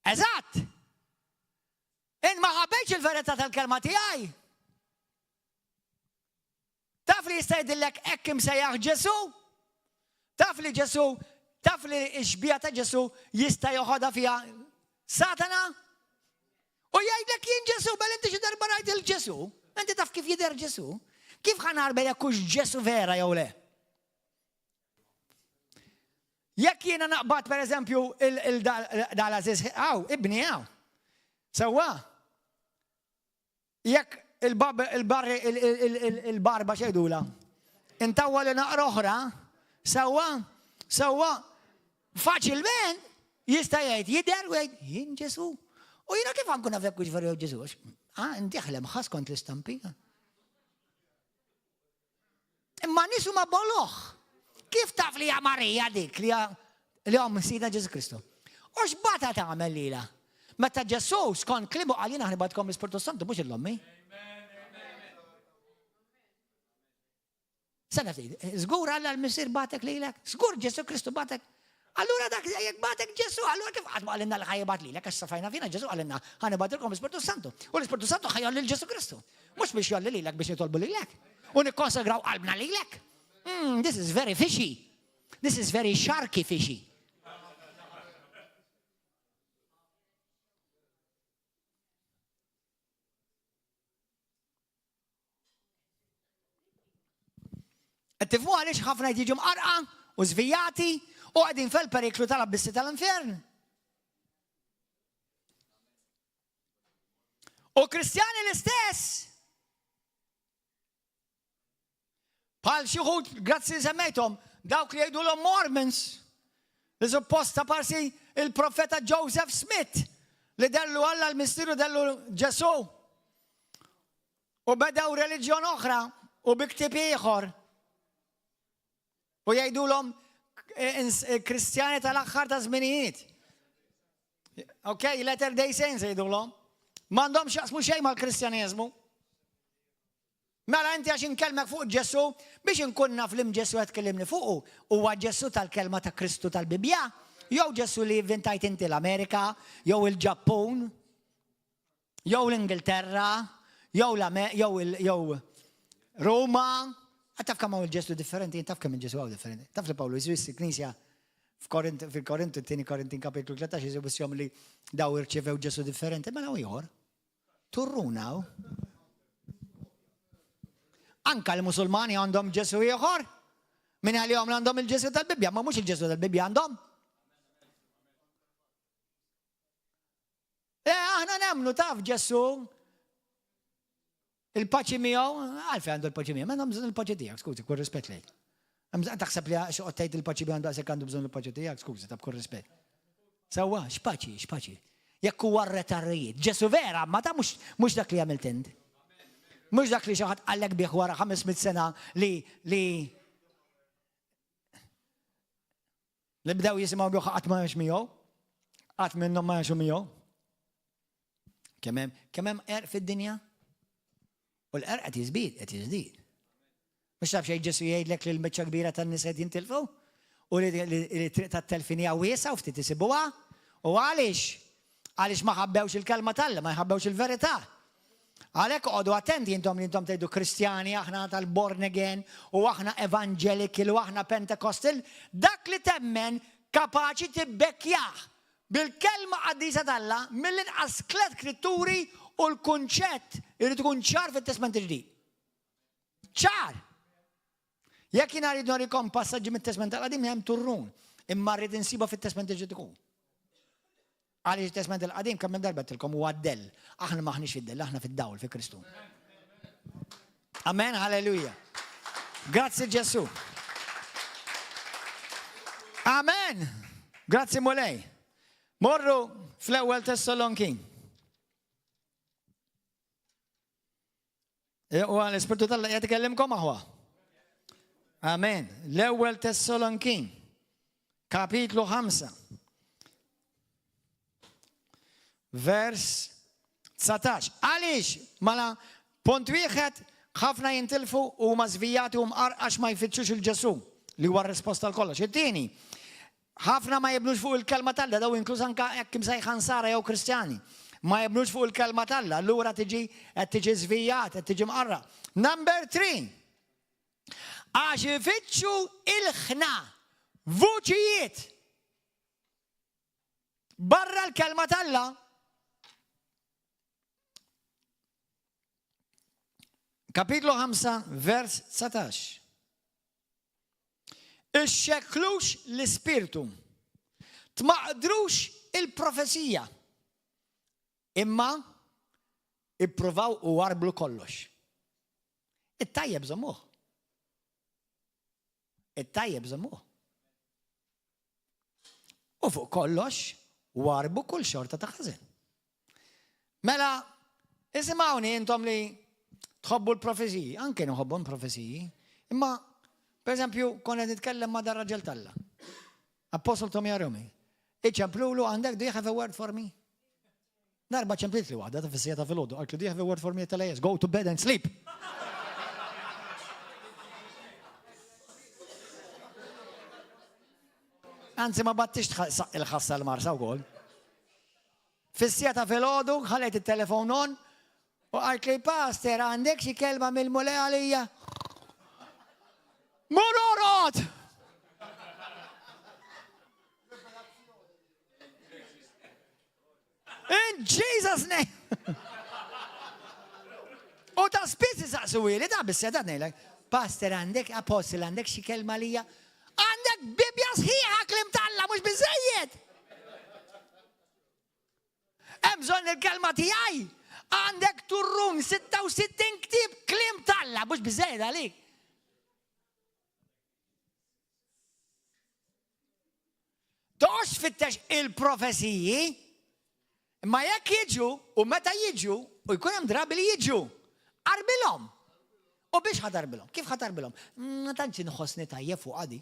Eżatt! Int ma ħabbejtx il-verità tal-kelma tiegħi. Taf li jista' jidillek hekk imsejjaħ Ġesù? Taf li Ġesù, taf li x-xbieha ta' Ġesù jista' joħodha fiha Satana? U jgħidlek jien Ġesù, bel inti xi darba rajt il-Ġesù, inti taf kif jidher Ġesù? Kif ħa nagħrbel jekk hux Ġesù vera jew le? Jekk jiena naqbad per eżempju il-dal-għażiż hawn, ibni hawn. Sewwa? Jekk il-barba xejdula, intawwa li naqra oħra, sewwa, sewwa, faċilment jista' jgħid jidher u jgħid jien Ġesu. U jiena kif nkun naf jekk hux veru jew Ġesu? Ah, inti ħlem ħass kont l-istampi. Imma nies huma boloh. Kif taf li hija Marija dik li li omm Sidna Ġesu Kristu? U x'bata tagħmel lilha? Meta Ġesu skont kliemu qal jiena ħnibatkom l-Ispirtu Santu mhux l-ommi. Sena ftit, żgur Alla l-Missier batek lilek, żgur Ġesu Kristu batek. Allura dak jekk batek Ġesu, allura kif qatt ma qalilna li ħajbat lilek għax safajna fina Ġesu qalilna ħanibatilkom l-Ispirtu Santu. U l-Ispirtu Santu ħajolli lil Ġesu Kristu. Mhux biex jolli lilek biex nitolbu lilek. U nikkonsagraw qalbna lilek. Mm, this is very fishy. This is very sharky fishy. Qed tifhmu għaliex ħafna qed jiġu mqarqa u żvijati u qegħdin fil-periklu tal-abbissi tal-infern. U Kristjani l-istess. Bħal xi wħud, grazzi li semmejthom, dawk li jgħidulhom Mormons, li suppost ta' parsi il-profeta Joseph Smith li dellu Alla l-mistiru dellu Ġesu. U bedew reliġjon oħra u bi ktieb ieħor. U jgħidulhom eh, eh, Kristjani tal-aħħar ta' żminijiet. Ok, Latter Day Saints jgħidulhom. M'għandhomx jaqsmu xejn mal-Kristjaneżmu. Mela inti għax inkellmek fuq Ġesu biex inkun naf li Ġesu qed tkellimni fuqu, huwa Ġesu tal-kelma ta' Kristu tal-Bibbja, jew Ġesu li vintajt inti l-Amerika, jew il-Ġappun, jew l-Ingilterra, jew jew jew Ruma. Taf kemm hawn il-Ġesu differenti, taf kemm il-Ġesu hawn differenti. Taf li Pawlu jiswis il-Knisja fil-Korintu, t-tieni Korintin kapitlu 13 jiswissjom li daw irċevew Ġesu differenti, mela ieħor. Turruna hawn. Anka l-Musulmani għandhom Ġesu ieħor. Min għalihom għandhom il-Ġesu tal-Bibbja, ma mhux il-Ġesu tal-Bibbja għandhom. E, aħna nemmnu taf Ġesu il-paċi miegħu, għalfejn għandu l-paċi miegħu, ma għandhom bżonn il-paċi tiegħek, skużi, kull rispett lejk. Taħseb li xoqgħod tgħid il-paċi miegħu daqshekk għandu bżonn il-paċi tiegħek, skużi, ta' b'kull rispett. Sewwa, x'paċi, x'paċi. Jekk huwa r-re tar-rejiet. Ġesù vera, ma ta' mhux dak li għamilt int. Mhux dak li xi ħadd qallek bih wara 500 sena li li li bdew jisimgħu bih qatt ma miegħu. Qatt minnhom ma għexu miegħu. Kemm hemm kemm hemm qerq fid-dinja? U l-qerq qed jiżbid, qed jiżdied. Mhux taf xejn Ġesù jgħidlek li l-biċċa kbira tan-nies qed jintilfu? U li t-triq tat-telfien hija wiesgħa u ftit isibuha? U għaliex? Għaliex ma ħabbewx il-kelma t'Alla, ma jħabbewx il-verità. Għalhekk oqogħdu attenti intom li intom tgħidu Kristjani, aħna tal-born again, u aħna evangelical, u aħna Pentecostal, dak li temmen kapaċi tibbekkjah bil-kelma qaddisa t'Alla mill-inqas tlet skritturi u l-kunċett irid ikun ċar fit-Testment il-Ġdid. Ċar! Jekk jiena rrid norikom passaġġi mit-Testment tal-Qadim hemm turrun, imma rrid insiba fit-Testment il-Ġdid ukoll. Għaliex it-Testment il-Qadim kemm darba tilkom huwa d-dell. Aħna maħniex fid-dell, aħna fid-dawl fi Kristu. Amen, halleluja. Grazzi Ġesu. Amen. Grazzi Mulej. Morru fl-ewwel Tessalonkin. E, u għal Ispirtu tal qed ikellimkom aħwa. Amen. L-ewwel Tessalonkin, kapitlu 5. Vers 19. Għaliex mela punt wieħed ħafna jintilfu u ma żvijati u mqar għax ma jfittxux il-Ġesu li huwa r-risposta għal kollox. It-tieni, Ħafna ma jibnux fuq il-Kelma t'Alla, daw inkluż anke hekk imsejħa Nsara jew Kristjani. Ma jibnux fuq il-Kelma t'Alla, allura tiġi qed tiġi żvijat, qed tiġi mqarra. Number 3. Għax ifittxu il-ħna, vuċijiet barra l-Kelma t'Alla. Kapitlu 5, vers 19. Ixxekklux l-Ispirtu. Tmaqdrux il-profezija. Imma ippruvaw u għarblu kollox. It-tajjeb żommuh. It-tajjeb żommuh. U fuq kollox, warbu kull xorta ta' ħażen. Mela, isimgħuni intom li tħobbu l-profeziji, anke nħobbu l-profeziji, imma, per eżempju, konna nitkellem ma' dar raġel talla. Apostol Tommy Arumi. Iċemplulu għandek, do you have a word for me? Darba ċemplitli waħda ta' fis-siegħa ta' filgħodu, qaltli do you have a word for me? Għedtilha yes, go to bed and sleep. Anzi ma battix saq il-ħassa l-marsa wkoll. Fis-siegħa ta' filgħodu ħallejt it-telefon on u qaltli pastor għandek xi kelma mill-Mulej għalija. Mur orqod! In Jesus name! U ta' spiss isaqsu li ta' bis-seta ngħidlek, Pastor għandek apostle għandek xi kelma lija? Għandek Bibja sħiħa klim talla mhux biżejjed. Hemm bżonn il-kelma tiegħi. Għandek turrun 66 ktieb klim talla mhux biżejjed għalik. Toqgħodx tfittex il-profeziji, imma jekk jiġu u meta jiġu u jkun hemm drabi li jiġu, arbilhom. U biex ħatarbilhom? Kif ħatarbilhom? Ma tantx inħossni tajjeb fuq għadi.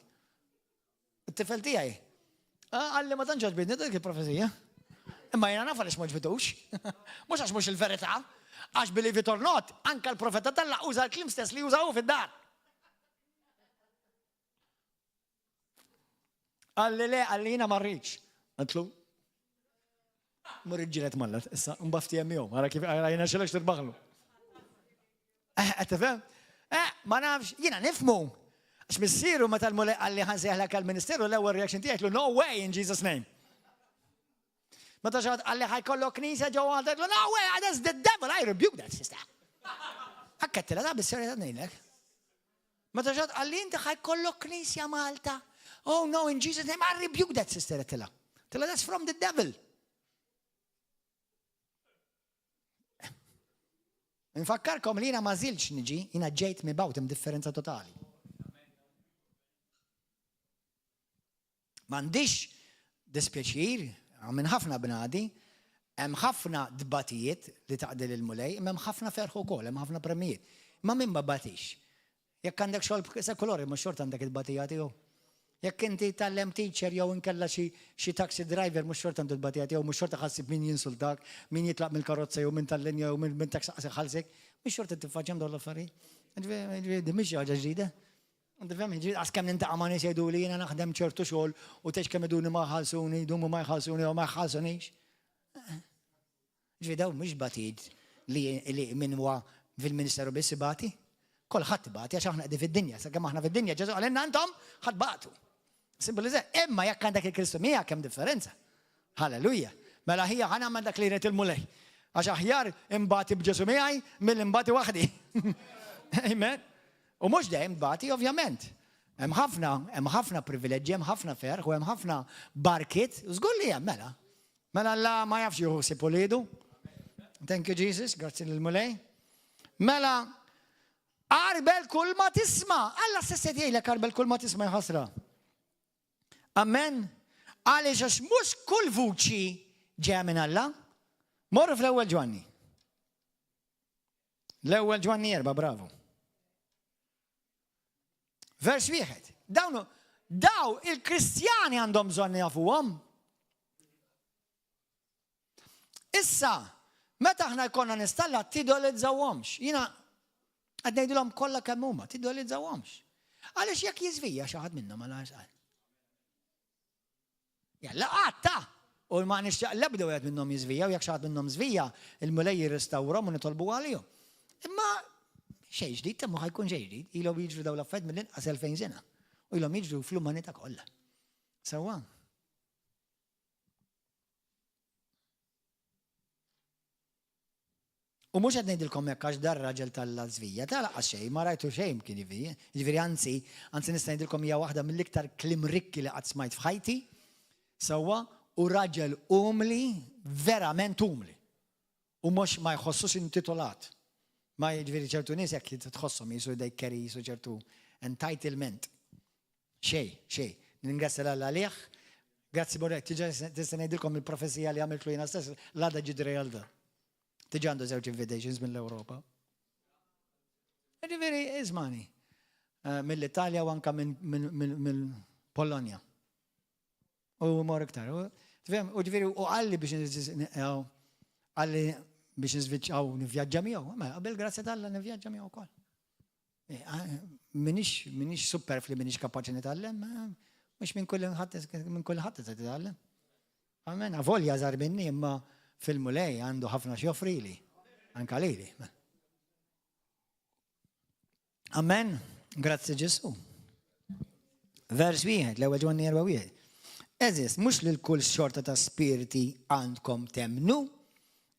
It-tifel tiegħi. Ah, għalli ma tantx għoġbitni dik il-profezija. Imma jiena naf għaliex ma ġbitux. Mhux għax mhux il-verità, għax believe it or not, anka l-profeta talla uża l-klim stess li użaw fid-dar. Qalli le, qalli jiena ma rridx. Għantlu, mur iġġilet malla, issa mbafti hemm jom, ara kif ara jiena xelek tirbaħlu. Eh, qed tifhem? Eh, ma nafx, jiena nifmu. Għax missieru meta l-mulej qalli ħansejħlek għall-ministeru l-ewwel reaction tiegħek no way in Jesus name. Meta xi ħadd qalli ħajkollok knisja ġewwa Malta, no way, that's the devil, I rebuke that sister. Akkettila da bis-serjetà ngħidlek. Meta xi ħadd qalli inti ħajkollok knisja Malta. Oh no, in Jesus name, I rebuke that sister għedtilha. Tilla that's from the devil. Nfakkarkom li jiena ma żilx niġi, jiena ġejt mibgħut hemm differenza totali. M'għandix dispjaċir minn ħafna bnadi. Hemm ħafna tbatijiet li taqdi lill-Mulej, imma hemm ħafna ferħ ukoll, hemm ħafna premjijiet. Imma min ma batix? Jekk għandek xogħol sekulari, mhux xorta għandek it-tbatija tiegħu. Jekk inti tgħallem teacher jew inkella xi xi taxi driver mhux xorta għandu t-tbatija tiegħu, mhux xorta ħassib min jinsultak, min jitlaq mill-karozza jew min tal-linja jew min taxi qas iħallsek, mhux xorta tiffaċċjahom dawn l-affarijiet. Ġifieri din mhix xi ħaġa ġdida. Tifhem, jiġifieri qas kemm nintaqa' ma' nies jgħiduli jiena naħdem ċertu xogħol u tgħidx kemm iduni ma jħallsuni, jdumu ma jħallsuni jew ma jħallsunix. Ġifieri dawn mhux batijiet li min huwa fil-ministeru biss ibati. Kulħadd ibati għax aħna qegħdin fid-dinja, sakemm aħna fid-dinja Ġesù qalilna intom ħa tbatu. Simple as that. Imma jekk għandek il-Kristu miegħek hemm differenza. Halleluja. Mela ħija ħa nagħmel dak li jrid il-Mulej. Għax aħjar imbati b'Ġesù miegħi milli nbati waħdi. Amen. U mhux dejjem tbati, ovvjament. Hemm ħafna, hemm ħafna privileġġi, hemm ħafna ferħ u hemm ħafna barkiet, żgur li hemm mela. Mela Alla ma jafx jieħu ħsieb uliedu. Thank you Jesus, grazzi lil Mulej. Mela għarbel kull ma tisma'. Alla stess qed jgħidlek għarbel kull ma tisma' jħasra. Amen. Għaliex għax mhux kull vuċi ġejja minn Alla. Morru fl-ewwel Ġwanni. L-ewwel Ġwanni erba' bravu. Vers wieħed. Dawn daw il-Kristjani għandhom bżonn jafuhom. Issa, meta aħna jkollna nistalla tidolizzawhomx. Jiena qed ngħidilhom kollha kemm huma, tidolizzawhomx. Għaliex jekk jiżvija xi ħadd minnhom għal għax Jalla qatt ta! U ma nixtieq l-ebda wieħed minnhom jiżvija u jekk xi ħadd minnhom żvija, il-Mulej jirrestawrhom u nitolbu għalihom. Imma xejn ġdid ta' ħa jkun xejn ġdid, ilhom jiġru dawn l-affarijiet mill-inqas 2000 sena. U ilhom jiġru fl-umanità kollha. Sewwa. U mhux qed ngħidilkom hekk għax dar-raġel t'Alla żvija, ta' lanqas xejn, ma rajtu xejn kien jivvija. Jiġifieri anzi, anzi nista' ngħidilkom hija waħda mill-iktar kliem rikki li qatt smajt f'ħajti. Sewwa, u raġel umli, verament umli. U mhux ma jħossux intitolat. Ma jiġifieri ċertu nies hekk tħosshom jisu they carry jisu ċertu entitlement. Xejn, xejn. Nirringrazzja 'l Alla għalih. Grazzi Mulej, diġà tista' ngħidilkom il-profezija li għamiltlu jiena stess, l-għada ġiet realtà. Diġà għandu żewġ invitations mill-Ewropa. Ġifieri, ismani, eh, mill-Italja u anka mill-Polonja. U mor iktar. U ġifieri, u għalli biex għalli biex nizviċċaw nivvjaġġa miegħu, ma qabel grazzja t'Alla nivvjaġġa miegħu wkoll. Eh, minix, minix superfli, minix kapaċi nitgħallem, mhux minn kull ħadd minn kull ħadd tista' titgħallem. Amen, avolja żgħar minni imma fil-Mulej għandu ħafna x'joffrili, anka lili. Amen, grazzi Ġesu. Vers wieħed, l-ewwel Ġwanni erba' wieħed. Eżis, mhux lil kull xorta ta' spirti għandkom temnu,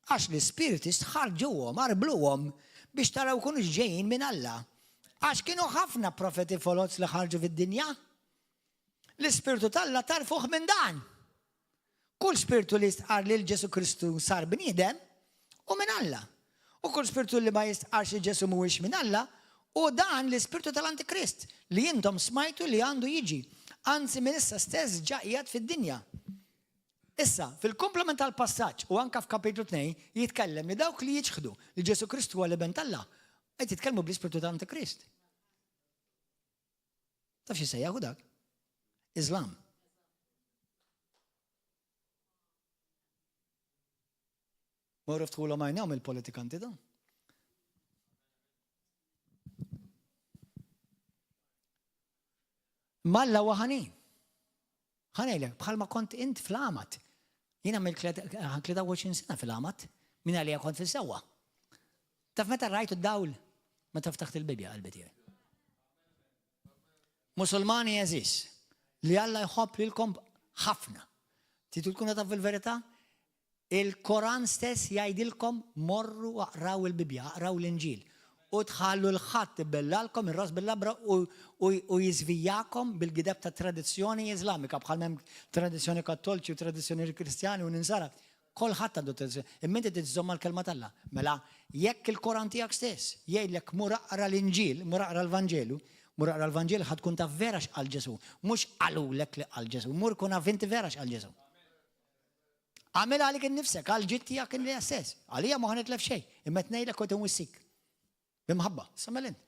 Għax l-ispirti stħarrġuhom, għarbluhom, biex taraw ikunux ġejjin minn Alla. Għax kienu ħafna profeti foloz li ħarġu fid-dinja. L-Ispirtu t'Alla tagħrfuh minn dan. Kull spirtu li jistqarr li l-Ġesù Kristu sar bniedem hu minn Alla. U kull spirtu li ma jistqarrx li Ġesù mhuwiex minn Alla, hu dan l-ispirtu tal-Antikrist, li intom smajtu li għandu jiġi, anzi minn issa stess ġa qiegħed fid-dinja. Issa, fil-komplement tal-passaġġ u anke f'kapitlu 2 jitkellem li dawk li jiċħdu li Ġesù Kristu huwa l-Iben t'Alla qed jitkellmu bl-ispirtu ta' Antikrist. Taf xi sejjaħu dak? Iżlam. Morru ftħulhom għajnejhom il-politikanti dawn. Malla huwa ħanin. Ħa ngħidlek, bħalma kont int fl-għamad. Jien għamilt 23 sena fil-għamad, minn għalija kont fis-sewwa. Taf meta rajtu d-dawl? Meta ftaħt il-Bibbja qalbi tiegħi. Musulmani għeżież, li Alla jħobb lilkom ħafna. Tridu tkunu taf il-verità? Il-Koran stess jgħidilkom morru aqraw il-Bibbja, aqraw l-Inġil, u tħallu 'l ħadd ibellalkom ir-ras bil-labra u jiżvijjakom bil-gideb tat-tradizzjoni Iżlamika, bħalma hemm tradizzjoni Kattolċi u tradizzjoni Kristjani u Ninsara. Kulħadd għandu tradizzjoni. Imma inti trid żżomm mal-Kelma t'Alla. Mela, jekk il-Koran tiegħek stess jgħidlek mur aqra l-Inġil, mur aqra l-Vanġelu, mur aqra l-Vanġelu ħa tkun taf vera x'qal Ġesù. Mhux qalulek li qal Ġesù. Mur kun af inti vera x'qal Ġesù. Għamel għalik innifsek, għal ġid tiegħek inni stess. Għalija ma ħanitlef xejn, imma tnejlek u tinwissik. Bimħabba, samel int.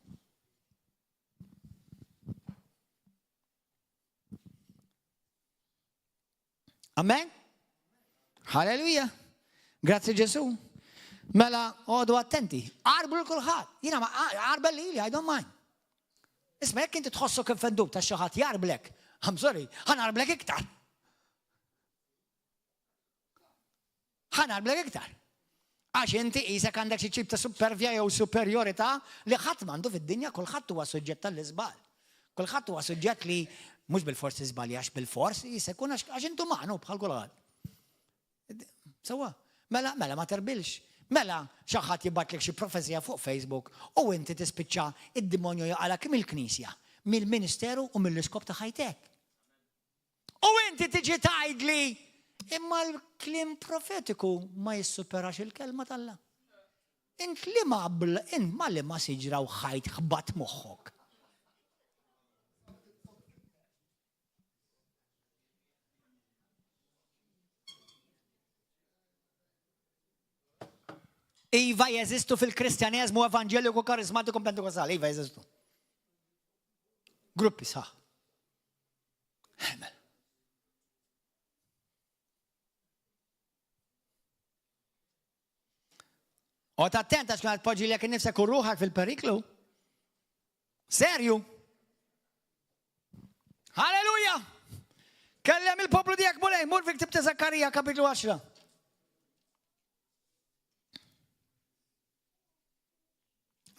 Amen? Halleluja. Grazzi Ġesu. Mela, għodu attenti. Arblu l-kulħadd. Jiena ma arbel li I don't mind. Isma' jekk inti tħossok infendut ta' xi ħadd jarblek, I'm sorry, ħanarblek iktar. Ħanarblek iktar. Għax inti qisek għandek xi ċip ta' supervja jew superjorità li ħadd m'għandu fid-dinja, kulħadd huwa suġġett tal-iżball. Kulħadd huwa suġġett li mhux bil-fors tiżbaljax bil-fors, jista' jkun għax intu magħnu bħal kulħadd. Sewwa, mela, mela ma terbilx. Mela xi ħadd jibgħatlek xi profezija fuq Facebook u inti tispiċċa id-dimonju jaqalak mill-knisja, mill-ministeru u mill-iskop ta' ħajtek. U inti tiġi tgħidli, imma l-kliem profetiku ma jissuperax il-kelma t'Alla. Int li ma int ma li ma siġra u ħajt ħbat moħħok. Iva jeżistu fil-Kristjaneżmu evanġeliku karizmatiku pentekostali, iva jeżistu. Gruppi sħaħ. Mela. Oqgħod attent għax kien tpoġġi lek innifsek u ruħak fil-periklu. Serju. Halleluja! Kellem il-poplu tiegħek Mulej, mur fi ktib ta' Zakkarija kapitlu 10.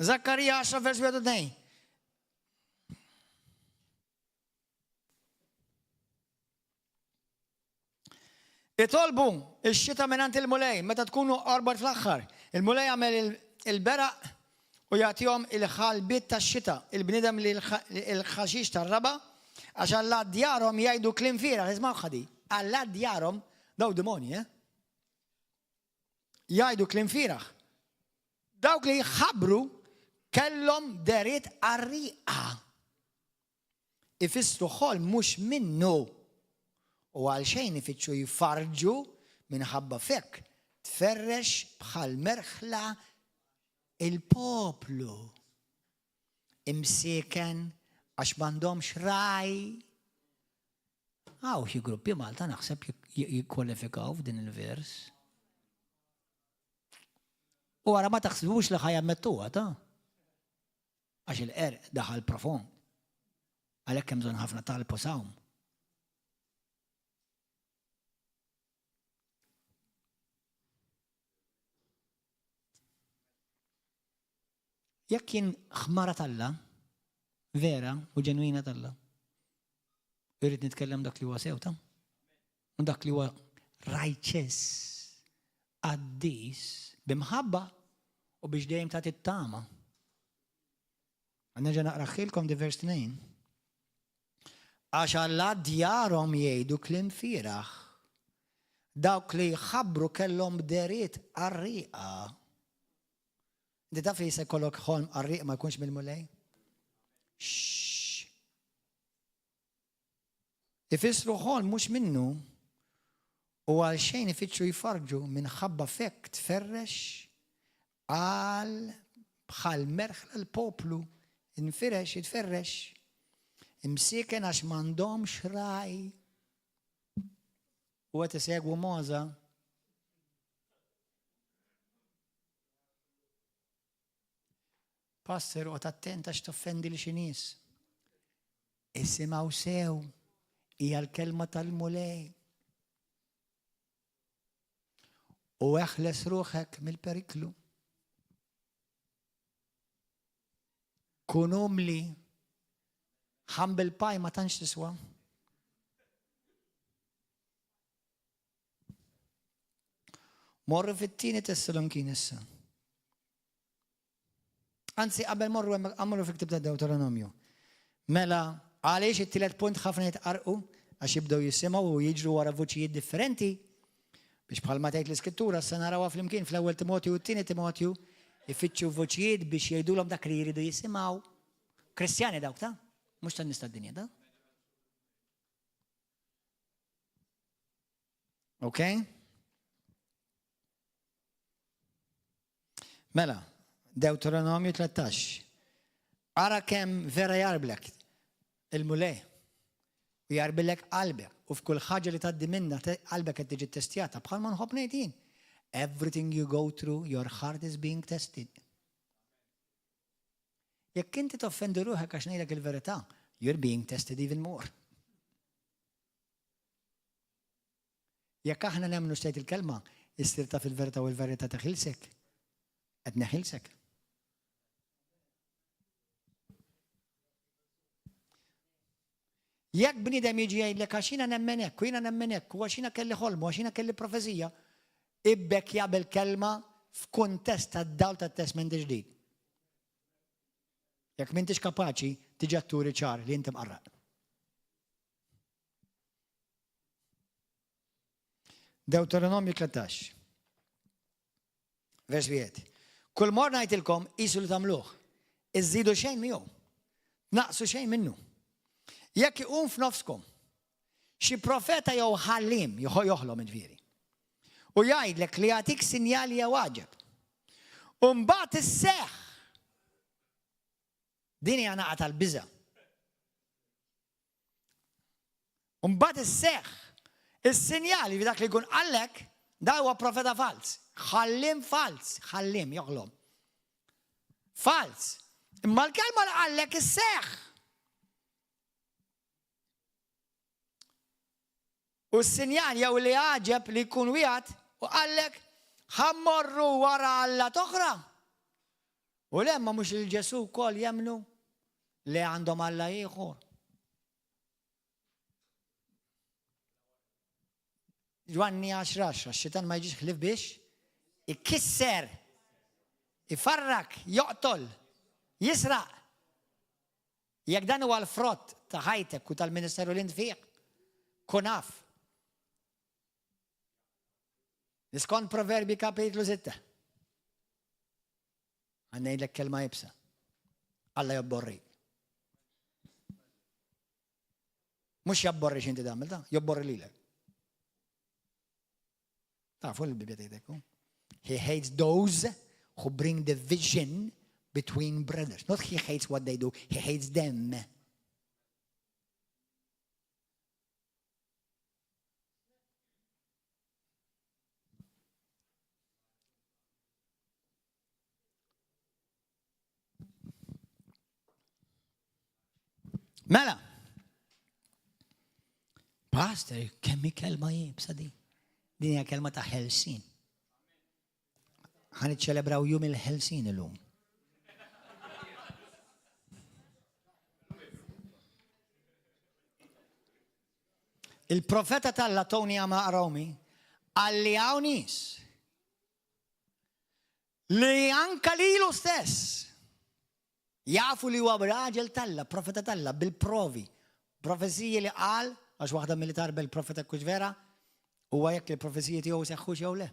Zakkarija 10 vers 2. Itolbu x-xita mingħand il-Mulej meta tkunu qorbat fl-aħħar. Il-Mulej jagħmel il-beraq u jagħtihom il-ħalbiet tax-xita, il-bniedem li l-ħaxix tar-raba', għax Alla djarhom jgħidu kliem fieragħ, ismgħu ħadi. Alla djarhom daw demonji, eh? Jgħidu kliem fieragħ. Dawk li jħabbru kellhom deriet qarrieqa. Ifissru ħolm mhux minnu u għalxejn ifittxu jfarrġu minħabba f'hekk tferrex bħal merħla il-poplu. Imsieken għax m'għandhomx ragħaj. Hawn xi gruppi Malta naħseb jikkwalifikaw f'din il-vers. U ara ma taħsbux li ħa jammettuha ta' Għax il-qerq daħal profond. Għalhekk hemm bżonn ħafna talb u sawm. Jekk jien ħmara t'Alla, vera u ġenwina t'Alla, irrid nitkellem dak li huwa sew ta' u dak li huwa righteous, qaddis, b'imħabba u biex dejjem tagħti t-tama. Nerġa' naqraħilkom di vers 2. Għax Alla djarhom jgħidu kliem fieragħ. Dawk li jħabbru kellhom deriet qarrieqa. Inti taf li jista' jkollok ħolm qarrieq ma jkunx mill-Mulej? Ifissru ħolm mhux minnu u għal xejn ifittxu jfarrġu minħabba f'hekk tferrex għal bħal merħla l-poplu infirex jitferrex imsieken għax m'għandhomx ragħaj u qed isegwu mogħża. Pastor, oqgħod attent għax toffendi li xi nies. Isimgħu sew, hija l-kelma tal-Mulej. U eħles ruħek mill-periklu. Kun umli, humble pie ma tantx tiswa. Morru fit-tieni Tessalonkin issa. Anzi, qabel morru hemmhekk għamlu fi ktib ta' Deuteronomju. Mela, għaliex it-tielet punt ħafna jitqarqu għax jibdew jisimgħu u jiġru wara vuċijiet differenti biex bħalma tgħid l-iskrittura se narawha flimkien fl-ewwel Timotju u t-tieni Timotju ifittxu vuċijiet biex jgħidulhom dak li jridu jisimgħu. Kristjani dawk ta' mhux tan-nies tad-dinja ta' Ok? Mela, Dewteronomju 13. Ara kemm vera jarblek il-Mulej u jarbilek qalbek u f'kull ħaġa li tgħaddi minnha qalbek qed tiġi ttestjata bħalma nħobb ngħid jien. Everything you go through, your heart is being tested. Jekk inti toffendi ruħek għax ngħidlek il-verità, you're being tested even more. Jekk aħna nemmnu x'tgħid il-Kelma, issir taf il-verità u l-verità teħilsek. Qed neħilsek. Jekk bniedem jiġi jgħidlek għax jiena nemmen hekk, u jiena nemmen hekk, u għax jiena kelli ħolm, u għax jiena kelli profezija, ibbek jabel kelma f'kuntest tad-dawl tat-Testment il-Ġdid. Jekk m'intix kapaċi, tiġi turi ċar li inti mqarraq. Deuteronomju 13. Vers wieħed. Kull mor ngħidilkom qisu li tagħmluh. Iżidu xejn miegħu. Naqsu xejn minnu. Jekk iqum f'nofskom xi profeta jew ħallim joħlom ġifieri. U jgħidlek li jagħtik sinjali jew għaġeb. U mbagħad isseħħ. Din hija naqa tal-biża'. U mbagħad isseħħ is-sinjali li dak li jkun qallek da huwa profeta falz, ħallim falz, ħallim joħlom. Falz. Imma l-kelma li qallek isseħħ. U s-sinjal jew li għaġeb li jkun wieħed u qallek ħammorru wara alla toħra. U le ma mhux il-Ġesu wkoll jemmnu li għandhom Alla ieħor. Ġwanni 10-10, xitan ma jiġix ħlif biex ikisser, ifarrak, joqtol, jisraq. Jekk dan huwa l-frott ta' ħajtek u tal-ministeru li int fih, kun af. Skont Proverbi kapitlu 6. Ħa ngħidlek kelma iebsa. Alla jobborri. Mhux jabborri x'inti tagħmel ta' jobborri lilek. Tafu l-Bibja tgħidek. He hates those who bring division between brothers. Not he hates what they do, he hates them. Mela. Pastor, kemm kelma jibsa di. Din hija kelma ta' ħelsin. Ħa niċċelebraw jum il-ħelsin illum. Il-profeta talla Tony Amaromi għalli hawn nies li anka lilu stess jafu li huwa raġel talla, profeta talla, bil-provi, profeziji li qal, għax waħda milli tarbel profeta kux vera, huwa jekk il-profeziji tiegħu seħħux jew le.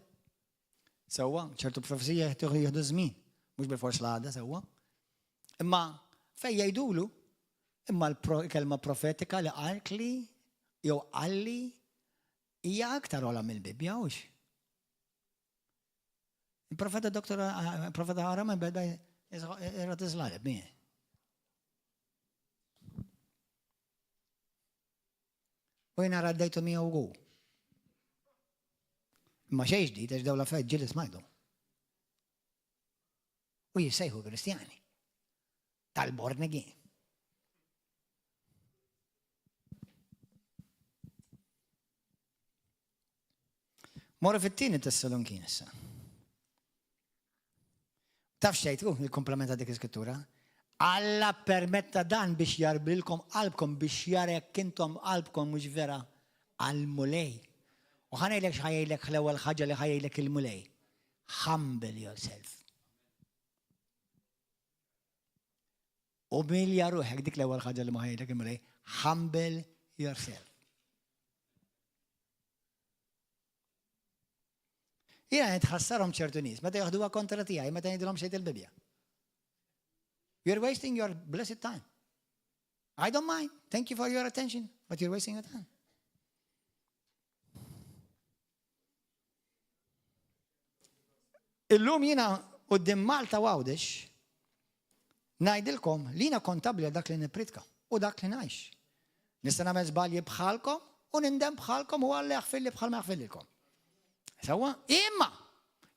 Sewwa, ċertu profeziji jieħdu żmien, mhux bil-fors l-għada sewwa. Imma fej jgħidulu, imma l-kelma profetika li qaltli jew qalli hija aktar ola mill-Bibbja hux. Il-profeta doktor, profeta Aram beda jgħid iżlaleb mi. U jiena raddejtu miegħu hu. Imma xejn ġdid għax dawn l-affarijiet ġieli smajthom. U jissejħu Kristjani. Tal-born again. Morru fit-tieni Tessalonkin issa. Taf xejt, uh, il-komplement ta' dik l-iskrittura. Alla permetta dan biex jarbilkom qalbkom biex jara jekk intom qalbkom mhux vera għall-Mulej. U ħa ngħidlek x'ħa jgħidlek l-ewwel ħaġa li ħa jgħidlek il-Mulej. Humble yourself. Umilja ruħek dik l-ewwel ħaġa li ma ħa jgħidlek il-Mulej. Humble yourself. Jiena nitħassarhom ċertu nies meta joħduha kontra tiegħi meta ngħidilhom xejn il-Bibbja. You're wasting your blessed time. I don't mind. Thank you for your attention, but you're wasting your time. Illum jiena quddiem Malta u Għawdex ngħidilkom li jiena kontabbli għal dak li nippriedka u dak li ngħix. Nista' nagħmel żbalji bħalkom u nindem bħalkom u Alla jaħfirli bħalma jaħfirlilkom. Sewwa? Imma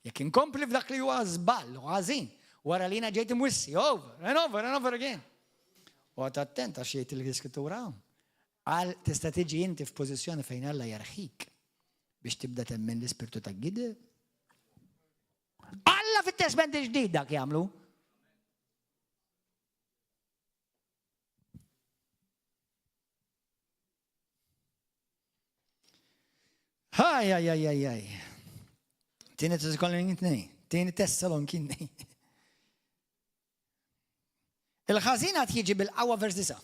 jekk inkompli f'dak li huwa żball u ħażin wara li jiena ġejt imwissi over and over and over again. U għad attent għax jgħid l-iskrittura hawn. Għal tista' tiġi inti f'pożizzjoni fejn Alla jarħik biex tibda temmen l-ispirtu ta' gideb. Alla fit-Testment il-ġdid dak jagħmlu. Ħaj, aj, aj, aj, aj. Tieni Tessalonikin Tieni Tessalonikin Il-ħażin għad jiġi bil-qawwa vers 9.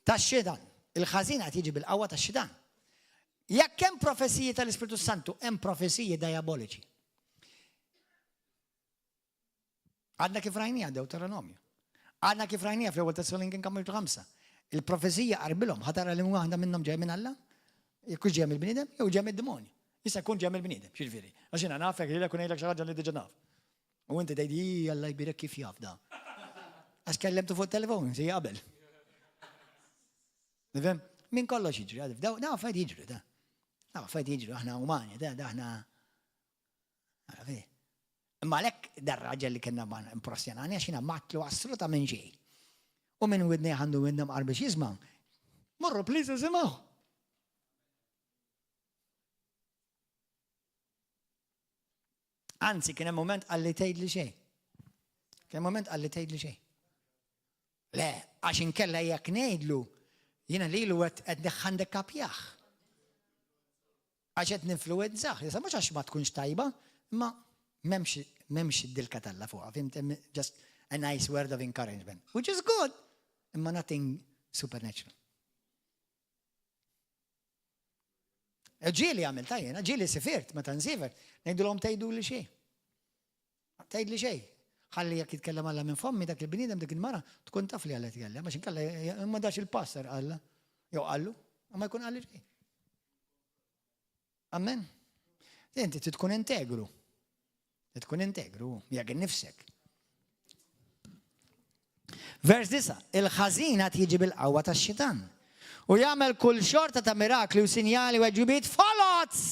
Tax-xitan. Il-ħażin għad jiġi bil-qawwa tax-xitan. Jekk hemm profeziji tal-Ispirtu Santu, hemm profeziji diaboliċi. Għadna kif rajnija Deuteronomju. Għadna kif rajnija fl-ewwel Tessalonikin kapitlu 5. Il-profezija qarbilhom ħatara li waħda minnhom ġej minn Alla, jekk ġej mill-bniedem jew ġej mid-demonju. Jista' jkun ġej mill-bniedem, xiġifieri. Għax jiena nafek li jkun ngħidlek xi ħaġa li diġà naf. U inti tgħid ii Alla jbierek kif jaf da. Għax kellemtu fuq telefon, si qabel. Nifhem? Min kollox jiġri, għadif, daw affarijiet jiġru, da. Daw affarijiet jiġru, aħna umani, da, da aħna. Imma għalhekk dar-raġel li kienna ma impressjonani għax jiena matlu assolutament xejn. U minn widni għandu widna mqar biex jisma'. Morru please isimgħu. Anzi, kien hemm moment qalli tgħidli xejn. Kien hemm moment qalli tgħidli xejn. Le, għax inkella jekk ngħidlu, jiena lilu qed neħħandekapjah. Għax qed ninfluwenzah, issa mhux għax ma tkunx tajba, imma m'hemmx m'hemmx id-dilka t'Alla fuqha, fhimt? Just a nice word of encouragement, which is good, imma nothing supernatural. Ġieli għamilta jiena, ġieli sifirt meta nsifer, ngħidulhom tgħidu li xejn. Tgħidli xejn. Ħalli jekk jitkellem Alla minn fommi dak il-bniedem dik il-mara tkun taf li Alla jitkellem, għax inkella ma dax il-pastor Alla. Jew qallu, ma jkun qalli xejn. Amen. Inti trid tkun integru. Trid tkun integru, jekk innifsek. Vers 9, il-ħażin għad jiġi bil-qawwa tax-xitan. U jagħmel kull xorta ta' mirakli u sinjali u għeġubijiet foloz.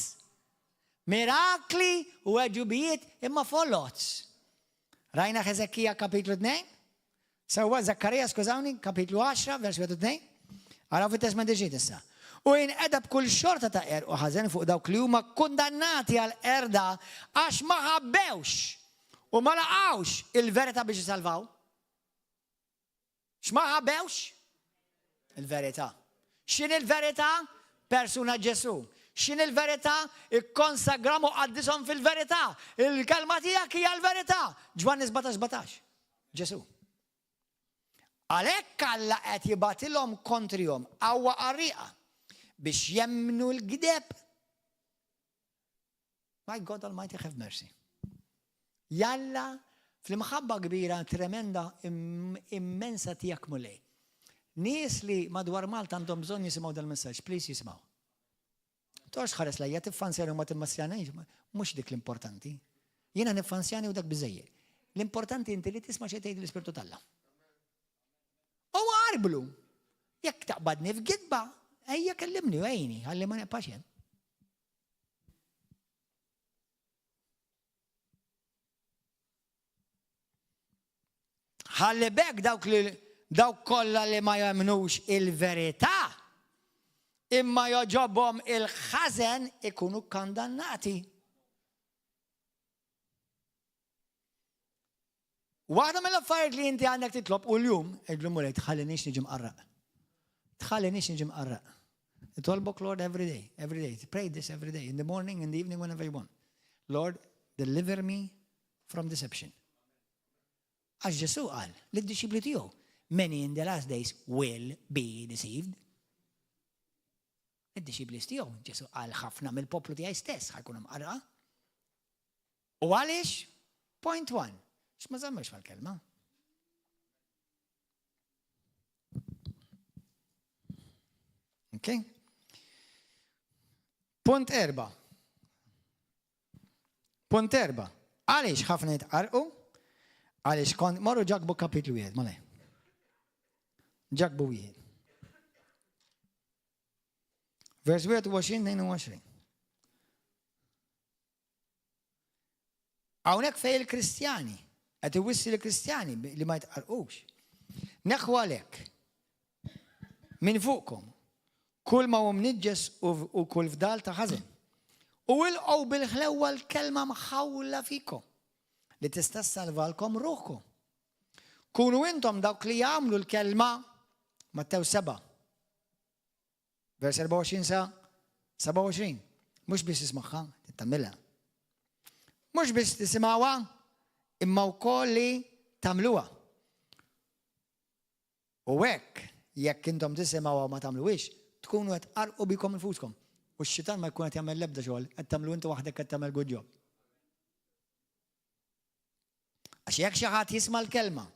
Mirakli u għeġubijiet imma foloz. Rajna Ħeżekkija kapitlu 2? Sewwa Żakkarija, skużawni, kapitlu 10, vers 1 u 2. Araw fit-Testment il-Ġdid issa. U jinqeda b'kull xorta ta' qerq u ħażen fuq dawk li huma kkundannati għall-qerda għax ma ħabbewx u ma laqgħux il-verità biex isalvaw. X'ma ħabbewx? Il-verità. X'inhi l-verità? Persuna Ġesù. X'inhi l-verità? Ikkonsagrahom u qaddishom fil-verità. Il-kelma tiegħek hija l-verità. Ġwanni 17 17. Ġesù. Għalhekk Alla qed jibgħatilhom kontrihom qawwa qarrieqa biex jemmnu l-gideb. My God Almighty have mercy. Jalla fl-imħabba kbira tremenda immensa tiegħek Mulej. Nies li madwar Malta għandhom bżonn jisimgħu dal-messaġġ, please jisimgħu. Torx ħares lejja tiffansjani u ma timmassjanix, mhux dik l-importanti. Jiena niffansjani u dak biżejjed. L-importanti inti li tisma' xi tgħid l-Ispirtu t'Alla. U għarblu. Jekk taqbadni f'gidba, ejja kellimni u għejni, ħalli ma neqpax hemm. Ħalli bekk dawk li dawk kollha li ma jemmnux il-verità imma joġobhom il-ħażen ikunu kandannati. Waħda mill-affarijiet li inti għandek titlob u l-jum, għidlu Mulej, tħallinix niġi mqarraq. Tħallinix niġi mqarraq. Nitolbok Lord every day, every day. Pray this every day, in the morning, in the evening, whenever you want. Lord, deliver me from deception. Għax Ġesu qal lid-dixxipli tiegħu, many in the last days will be deceived. Id-dixxipli tiegħu, Ġesu qal ħafna mill-poplu tiegħi stess ħa jkunu mqarrqa. U għaliex? Point one. X'ma żammewx mal-kelma. Ok? Punt erba. Punt erba. Għaliex ħafna jitqarqu? Għaliex kont morru Ġakbu kapitlu wieħed, malaj. Ġakbu wieħed. Vers 21, 22. Hawnhekk fejn il-Kristjani, qed iwissi l-Kristjani li ma jitqarqux. Neħħu għalhekk minn fuqkom kull ma hu mniġġes u kull fdal ta' ħażen. U ilqgħu bil-ħlewwa l-kelma mħawla fikom li tista' ssalvalkom ruħkom. Kunu intom dawk li jagħmlu l-kelma Mattew 7. Vers 24 sa 27. Mhux biss tismagħha, tagħmilha. Mhux biss tisimgħuha, imma wkoll li tagħmluha. U hekk, jekk intom tisimgħuha u ma tagħmluhiex, tkunu qed tqarrqu bikom infuskom. U x-xitan ma jkun qed jagħmel l-ebda xogħol, qed tagħmlu inti waħdek qed tagħmel good job. Għax jekk xi ħadd jisma' l-kelma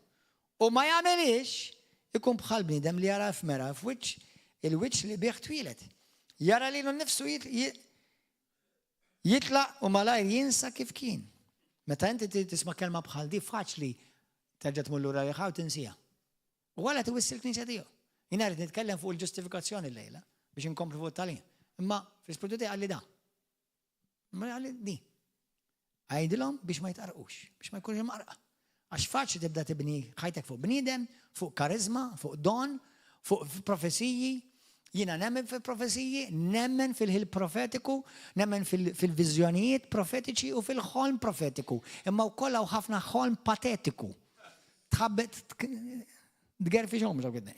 u ma jagħmilhiex, ikun bħal bniedem li jara f'mera f'wiċċ il-wiċċ li bih twieled. Jara lilu nnifsu jitlaq u malajr jinsa kif kien. Meta inti tisma' kelma bħal di faċli terġa' tmur lura riħa u tinsija. U għala tiwissi l-Knisja tiegħu. Jiena rrid nitkellem fuq il-ġustifikazzjoni llejla biex inkomplu fuq it-tagħlim. Imma fl-ispirtu tiegħi qalli da. Ma qalli di. Għidilhom biex ma jitqarqux, biex ma jkunx imqarqa. Għax faċli tibda tibni ħajtek fuq bniedem, fuq karizma, fuq don, fuq profeziji. Jiena nemmen fil-profeziji, nemmen fil-ħil profetiku, nemmen fil-viżjonijiet profetiċi u fil-ħolm profetiku. Imma wkoll hawn ħafna ħolm patetiku. Tħabbet tgerfixhom dawk id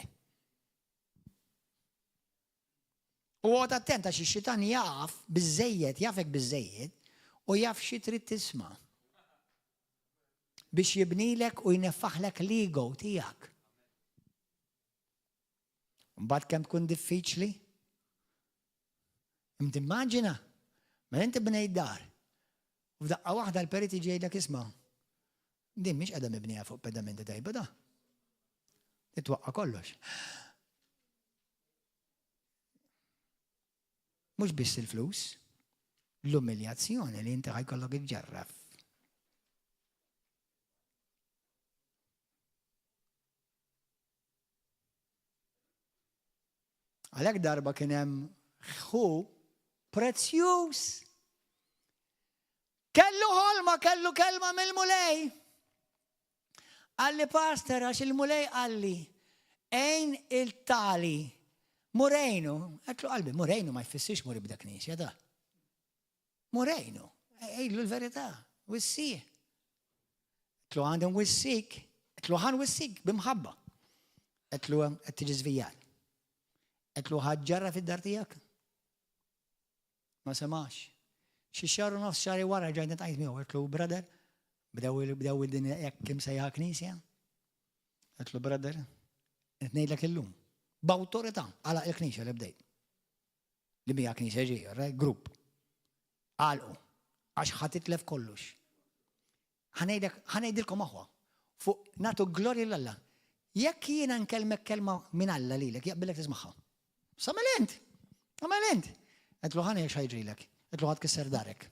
U għod attent għax ix-xitan jaf biżejjed, jafek biżejjed u jaf xi trid tisma' biex jibnilek u jneffaħlek l-ego tiegħek. Mbagħad kemm tkun diffiċli? Immaġina, mela inti bnejt dar. U f'daqqa waħda l-perit jiġi jgħidlek isma' din mhix qiegħda mibnija fuq pedamenti tajba da. Titwaqqa' kollox. Mhux biss il-flus, l-umiljazzjoni li inti ħajkollok iġġarraf. Għalhekk darba kien hemm ħu prezzjuż. Kellu ħolma, kellu kelma mill-Mulej. Qalli pastor għax il-Mulej qalli għin il-tali murejnu, għedtlu qalbi, murejnu ma jfissirx mur ibda knisja da. Murejnu, għidlu l-verità, wissih. Għedtlu għandi nwissik, għedtlu ħan wissik bimħabba. Għedtlu qed tiġi żvijat. Għedtlu ħaġġarra fid-dar tiegħek. Ma semax. Xi xahar u nofs xahar wara ġajt nitqajt miegħu, għedtlu brother, bdew bdew din hekk imsejħa knisja. Għedtlu brother, qed ngħidlek illum. B'awtorità għalaq il-knisja li bdejt. Li mija knisja ġej, right? Grupp. Għalqu. Għax ħa titlef kollox. Ħa ngħidilkom aħwa, fuq nagħtu glorja lil Alla. Jekk jiena nkellmek kelma minn Alla lilek, jaqbillek tismagħha. Samel int! Samel int! Għedlu ħa ngħid x'ħajġrilek. Għedlu ħa tkisser darek.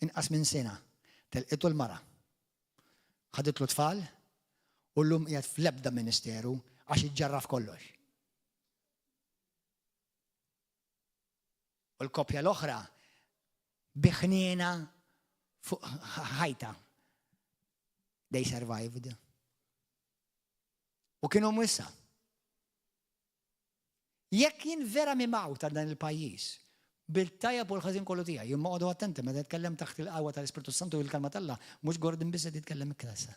Inqas minn sena, telqitu l-mara. Ħaditlu tfal u llum qiegħed fl-ebda ministeru għax iġġarraf kollox. U l-koppja l-oħra bi ħniena fuq ħajta. They survived. U kienu mwissa. Jekk jien vera mimgħu ta' dan il-pajjiż, bil-tajjeb u l-ħażin kollu tiegħi, imma oqogħdu attenti meta nitkellem taħt il-qawwa tal-Ispirtu Santu u l-kelma t'Alla, mhux Gordon biss qed jitkellem iktar.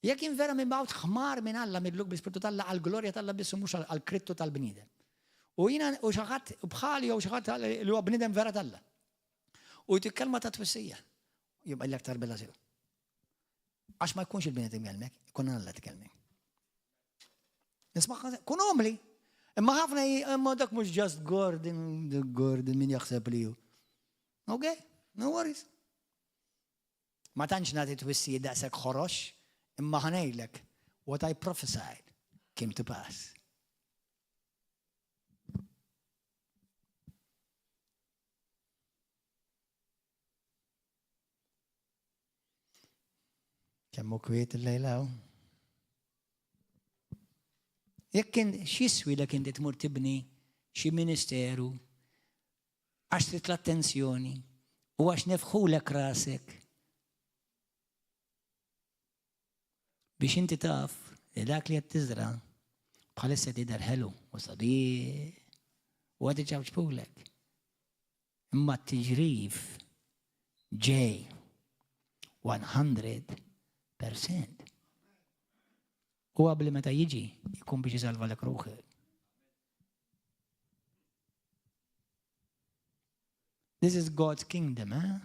Jekk jien vera mibgħut ħmar minn Alla midluk bl-Ispirtu t'Alla għall-glorja t'Alla biss u mhux għall-krittu tal-bniedem. U jiena u xi ħadd bħali jew xi ħadd li huwa bniedem vera t'Alla. U jtik kelma ta' twissija. Jibqa' l-aktar bella sew. Għax ma jkunx il-bniedem jgħallmek, ikun Alla tkellmek. Nisma' kun umli. Imma ħafna imma dak mhux just Gordon, Gordon min jaħseb li hu. Ok, no worries. Ma tantx nagħti twissijiet daqshekk ħorox, imma ħa ngħidlek, what I prophesied came to pass. Kemm hu kwiet illejla hawn. Jekk kien x'jiswilek inti tmur tibni xi ministeru għax trid l-attenzjoni u għax nefħulek rasek biex inti taf li dak li qed tiżra bħalissa tidher ħelu u sabiħ u għad iċawċpulek. Imma t-tiġrif ġej 100%. U qabli meta jiġi jkun biex isalvalek ruħek. This is God's kingdom, eh?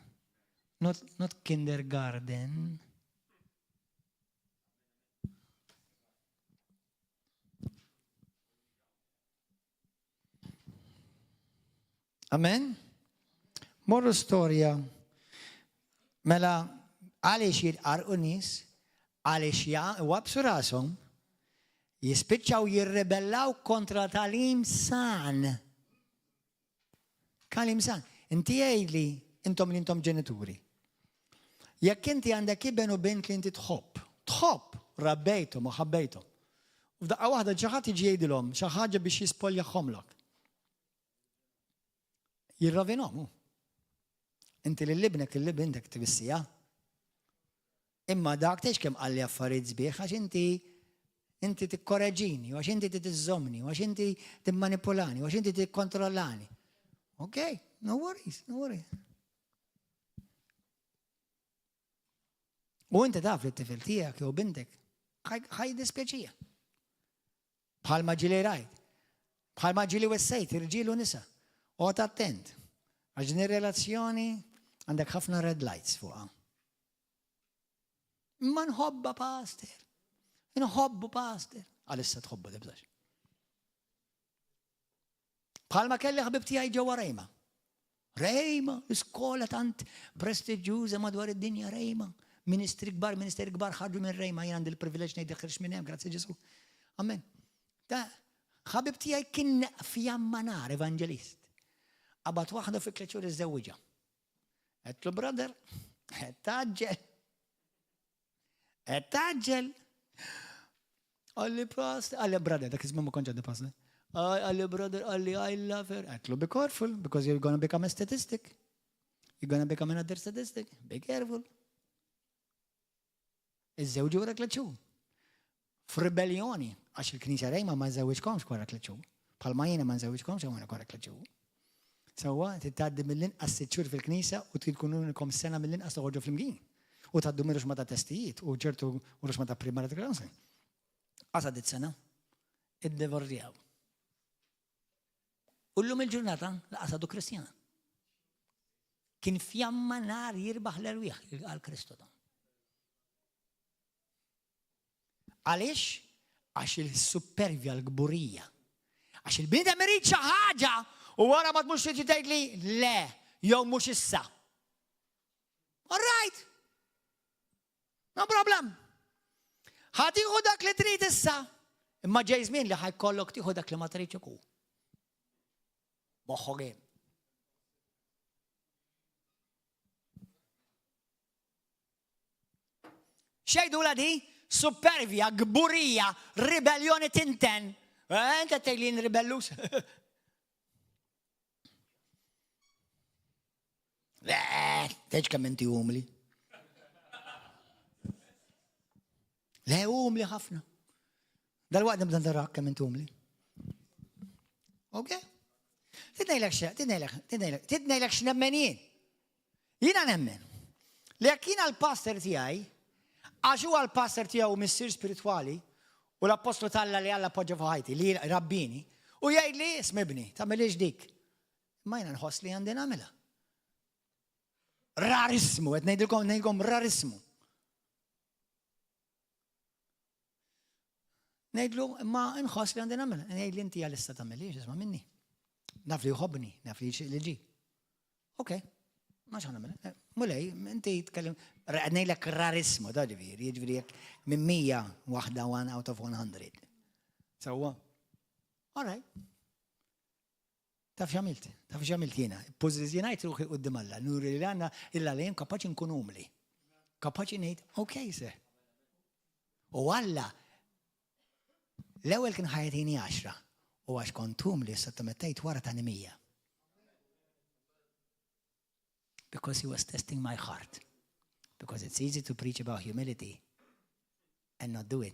Not, not kindergarten. Amen? Morru storja. Mela, għaliex jitqarqu nies, għaliex wabsu rashom, jispiċċaw jirrebellaw kontra talim san. Talim san. Inti għidli, intom li intom ġenituri. Jekk inti għandek iben u bint li inti tħobb, tħobb, rabbejthom u ħabbejthom. U f'daqqa waħda xi ħadd jiġi jgħidilhom xi ħaġa biex jispoljaħħomlok. Jirrovinhom hu. Inti lil ibnek lil bintek twissija. Imma dak tgħidx kemm qalli affarijiet sbieħ għax inti inti tikkoreġini, għax inti tiżżomni, għax inti timmanipulani, għax inti tikkontrollani. Ok, no worries, no worries. U inti taf li t-tifel tiegħek jew bintek ħaj dispjaċija. Bħalma ġieli rajt. Bħalma ġieli wessejt irġiel u nisa. Oqgħod attent. Għax din ir-relazzjoni għandek ħafna red lights fuqha. Ma nħobba pastor. Nħobbu pastor. Għalissa tħobbu tibżax. Bħalma kelli ħabib tiegħi ġewwa Rejma. Rejma, iskola tant prestiġjuża madwar id-dinja Rejma. Ministri kbar, ministeri kbar ħarġu minn Rejma, jien għandi l-privileġġ ngħid ħriġ minn hemm, grazzi Ġesu. Amen. Ta' ħabib tiegħi kien fjamma nar evanġelist. Qabad waħda fi tliet xhur iżżewwiġha. Għedtlu brother, qed tgħaġġel. Qed tgħaġġel. Qalli pastor, qalli brother, dak iż-żmien ma kontx għadni pastor. Qalli brother, qalli I love her. Għedtlu be careful, because you're gonna become a statistic. You're gonna become another statistic. Be careful. Iżżewġu wara tliet xhur. F'ribellioni, għax il-Knisja Rejma ma żewġkomx wara tliet xhur. Bħalma jiena ma nżewġkomx wara tliet xhur. Sewwa, trid tgħaddi mill-inqas sitt xhur fil-knisja u trid tkun ilkom sena mill-inqas toħorġu flimkien. U tgħaddu minn ruxma ta' testijiet u ċertu ruxma ta' premarital counseling. Qas għaddiet sena, iddivorzjaw. U llum il-ġurnata laqas għadu Kristjan. Kien fjamma nar jirbaħ l-erwieħ għal Kristu dan. Għaliex? Għax il-suppervja l-kburija. Għax il-bniedem irid xi ħaġa u wara ma tmux trid tgħidli le jew mhux issa. All right. No problem. Ħa tieħu dak li trid issa, imma ġej żmien li ħajkollok tieħu dak li ma tridx ikun. Moħħok X'jgħidulha di? Supervja, kburija, ribelljoni tinten. Eh, inta tgħid li jien ribellus? Le, tgħidx kemm inti umli. Le, umli ħafna. Dal-waqt nibda narak kemm inti umli. Ok? Tidnejlek xe, tidnejlek, tidnejlek, tidnejlek x'nemmen jien. Jiena nemmen li jekk jiena l-pastor tiegħi, għax huwa l-pastor tiegħu missier spiritwali u l-appostlu t'Alla li Alla poġġa fuq ħajti li rabbini, u jgħidli ismibni, tagħmilix dik. Imma jiena nħoss li għandi nagħmilha. Rarismu, qed ngħidilkom ngħidilkom rarismu. Ngħidlu, imma nħoss li għandi nagħmel. Ngħidli inti għalissa tagħmilix, isma' minni. Naf li jħobbni, naf li li ġi. Ok, ma x'ħan nagħmel. Eh, mulej, inti tkellem, ngħidlek rarismu, da ġifieri, jiġifieri jekk minn 100 waħda one out of 100. Sewwa. All right. Taf x'għamilt? Taf x'għamilt jiena? Pożizzjonajt ruħi quddiem Alla, nuri li għandna illa li jien kapaċi nkun umli. Kapaċi ngħid, ok, sir. U Alla l-ewwel kien ħa jagħtini għaxra u għax kont umli ssottomettejt wara tani 100. Because he was testing my heart. Because it's easy to preach about humility and not do it.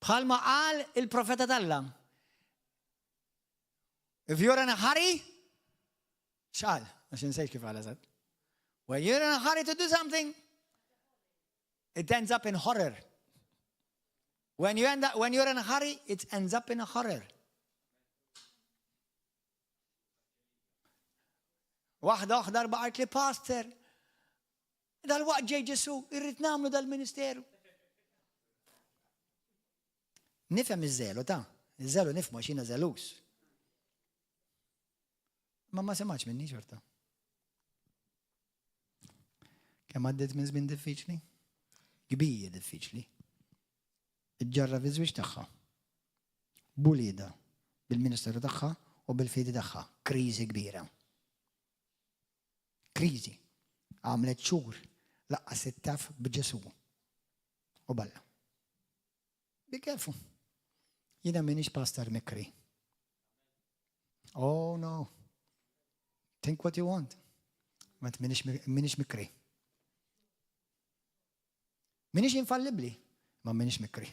Bħalma qal il-profeta t'Alla. If you're in a hurry, x'qal? Għax insejt kif qal eżatt. When you're in a hurry to do something, it ends up in horror. When you end up, when you're in a hurry, it ends up in a horror. Waħda oħra darba qalt li pastor, dal-waqt ġej Ġesu, irrid nagħmlu dal-ministeru. Nifhem iż-żelu ta' iż-żelu nifhmu għax jiena żelus. Ma ma semax minni xorta. Kemm għaddiet minn żmien diffiċli? Kbir diffiċli. Iġġarra fi żwieġ tagħha. B'uliedha, bil-ministeru tagħha u bil-fidi tagħha. Kriżi kbira. Kriżi. Għamlet xhur laqqas taf b'Ġesù u b'Alla. Be careful. Jiena m'iniex pastor mikri. Oh no. Think what you want. Ma minix mikri. Minix infallibli, ma minix mikri.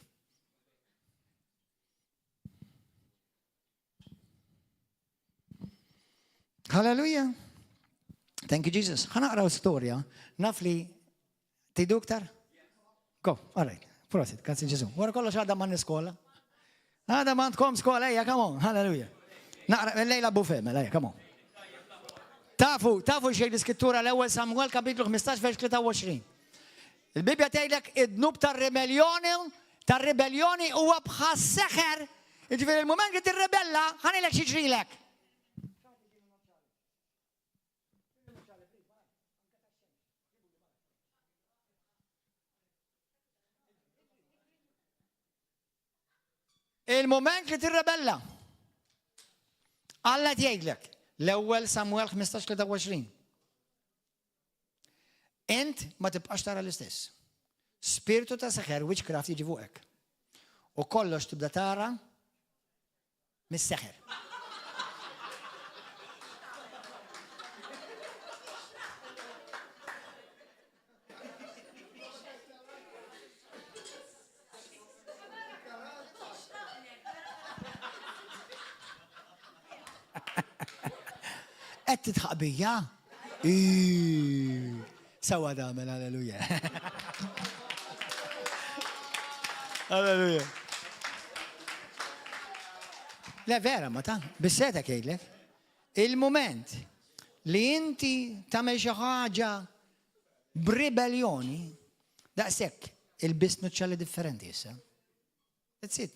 Hallelujah. Thank you, Jesus. Ħa naqraw storja. Naf li tidu iktar? Go, all right. Prosit, grazzi Ġesu. Wara kollox għadha man skola. Għadha ma għandkom skola, ejja, come on, hallelujah. Naqra, lejla buffet, mela, ejja, come on. Tafu, tafu xejn l-iskrittura l-ewwel Samuel kapitlu 15 vers 23. Il-Bibbja tgħidlek id-dnub tar-ribelljoni, tar-ribelljoni huwa bħas-seħer. Jiġifieri il-mument li tirrebella, ħa ngħidlek x'jiġrilek. Il-moment li tirrebella. Alla jgħidlek, l-ewwel Samuel 15-23. Int ma tibqax tara l-istess. Spiritu ta' seħer, witchcraft jiġi fuqek. U kollox tibda tara mis-seħer. Qed tidħaq bija? Sewa tagħmel, alleluja. Alleluja. Le vera, ma ta' bisseta jgħidlek. Il-moment li inti tagħmel xi ħaġa b'ribellioni, daqshekk il-biss nuċċali differenti issa. That's it.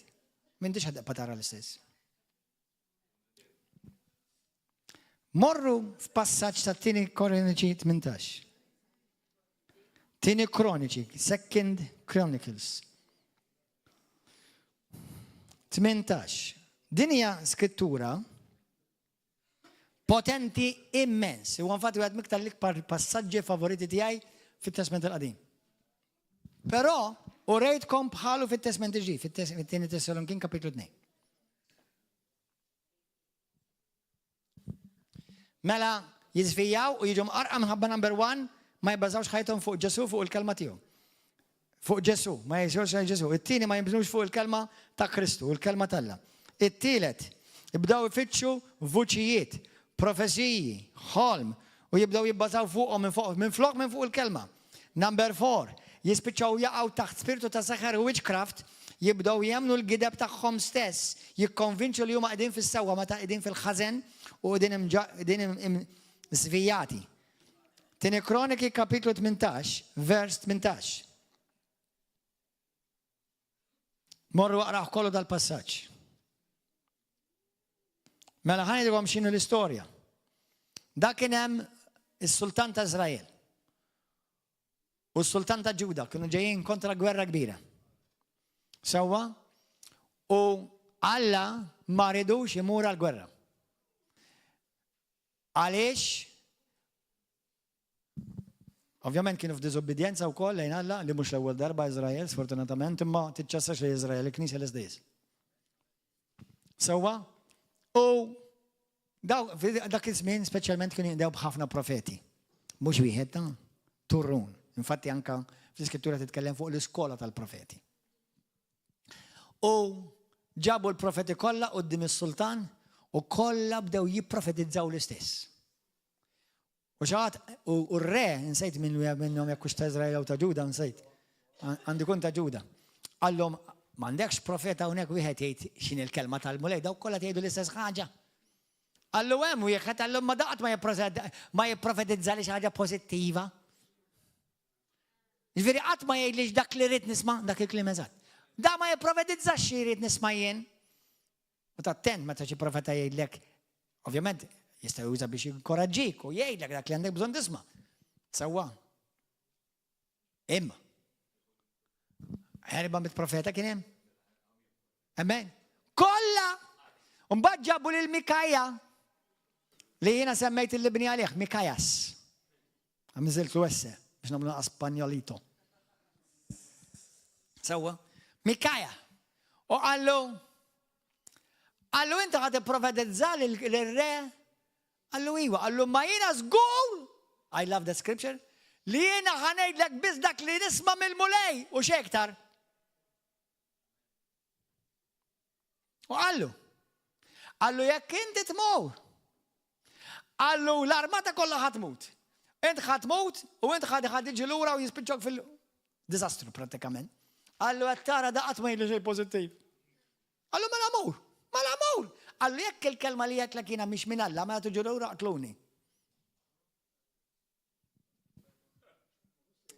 M'intix ħadqa tara l-istess. Morru f'passaġġ ta' Tieni Koroniċi 18. Tieni Kroniċi, Second Chronicles. 18. Din hija skrittura potenti immens. U infatti wieħed miktar l-ikbar passaġġi favoriti tiegħi fit-Testament il-Qadim. Però u rejtkom bħalu fit-Testament il-Ġdid, fit-Tieni Tessalonikin kapitlu 2. Mela jiżvijaw u jiġu mqarqa minħabba number one ma jibbażawx ħajthom fuq Ġesu fuq il-kelma tiegħu. Fuq Ġesu, ma jgħixux għal Ġesu. It-tieni ma jibnux fuq il-kelma ta' Kristu, il-kelma t'Alla. It-tielet, jibdew ifittxu vuċijiet, profeziji, ħolm, u jibdew jibbażaw fuqhom minn fuq minn flok minn fuq il-kelma. Number four, jispiċċaw jaqgħu taħt spirtu ta' seħer u witchcraft, jibdew jemmnu l-gideb tagħhom stess, jikkonvinċu li huma qegħdin fis-sewwa meta qegħdin fil-ħażen u qegħdin żvijati. Tieni Kroniki kapitlu 18, vers 18. Morru aqraħ kollu dal-passaġġ. Mela ħa ngħidilkom x'inhu l-istorja. Dak kien hemm is-sultan ta' Iżrael u s-sultan ta' Ġuda kienu ġejjin kontra gwerra kbira. Sewwa? U Alla ma ridux imur għall-gwerra. Għaliex? Ovvjament kienu f'diżobbidjenza wkoll lejn Alla li mhux l-ewwel darba Iżrael sfortunatament imma tiċċassax li Iżrael il-Knisja l-istess. Sewwa? U dak iż-żmien speċjalment kienu jindew b'ħafna profeti. Mhux wieħed ta' turrun. Infatti anka fl-iskrittura titkellem fuq l-iskola tal-profeti. U ġabu l-profeti kollha quddiem is-sultan u kollha bdew jipprofetizzaw l-istess. U xi ħadd, u r-re, insejt minn wieħed minnhom jekk hux ta' Iżrael jew ta' Ġuda, nsejt. Għandu jkun ta' Ġuda. Qallhom, m'għandekx profeta hawnhekk wieħed jgħid x'inhi l-kelma tal-Mulej, dawk kollha tgħidu l-istess ħaġa. Qallu hemm wieħed qallu ma daqt ma jipprofetizza li xi ħaġa pożittiva. Ġifieri qatt ma jgħidlix dak li rrid nisma' dak il-kliem eżatt. Da ma jipprofetizzax xi jrid nisma' jien. U tattent meta xi profeta jgħidlek, ovvjament jista' juża biex jinkoraġġik u jgħidlek dak li għandek bżonn tisma'. Sewwa. Imma. Erba' mit profeta kien hemm. Amen. Kollha! Mbagħad ġabu lil Mikaja li jiena semmejt il-libni għalih, Mikajas. Għamżiltlu esse biex nagħmlu Spanjolito. Sewwa. Mikaja. U qallu, qallu inti ħad ipprofetizza lill-re? Qallu iwa, qallu ma jiena żgur, I love the scripture, li jiena ħa ngħidlek biss dak li nisma' mill-Mulej u xejn iktar. U qallu, qallu jekk inti tmur, qallu l-armata kollha ħa tmut. Int ħa tmut u int ħa ħa tiġi lura u jispiċċawk fil-diżastru prattikament. Qallu qed tara da qatt ma jgħidli xejn pożittiv. Qallu mela mur, mela mur. Qallu jekk il-kelma li għedtlek jiena mhix minn Alla, mela tiġu lura qtluni.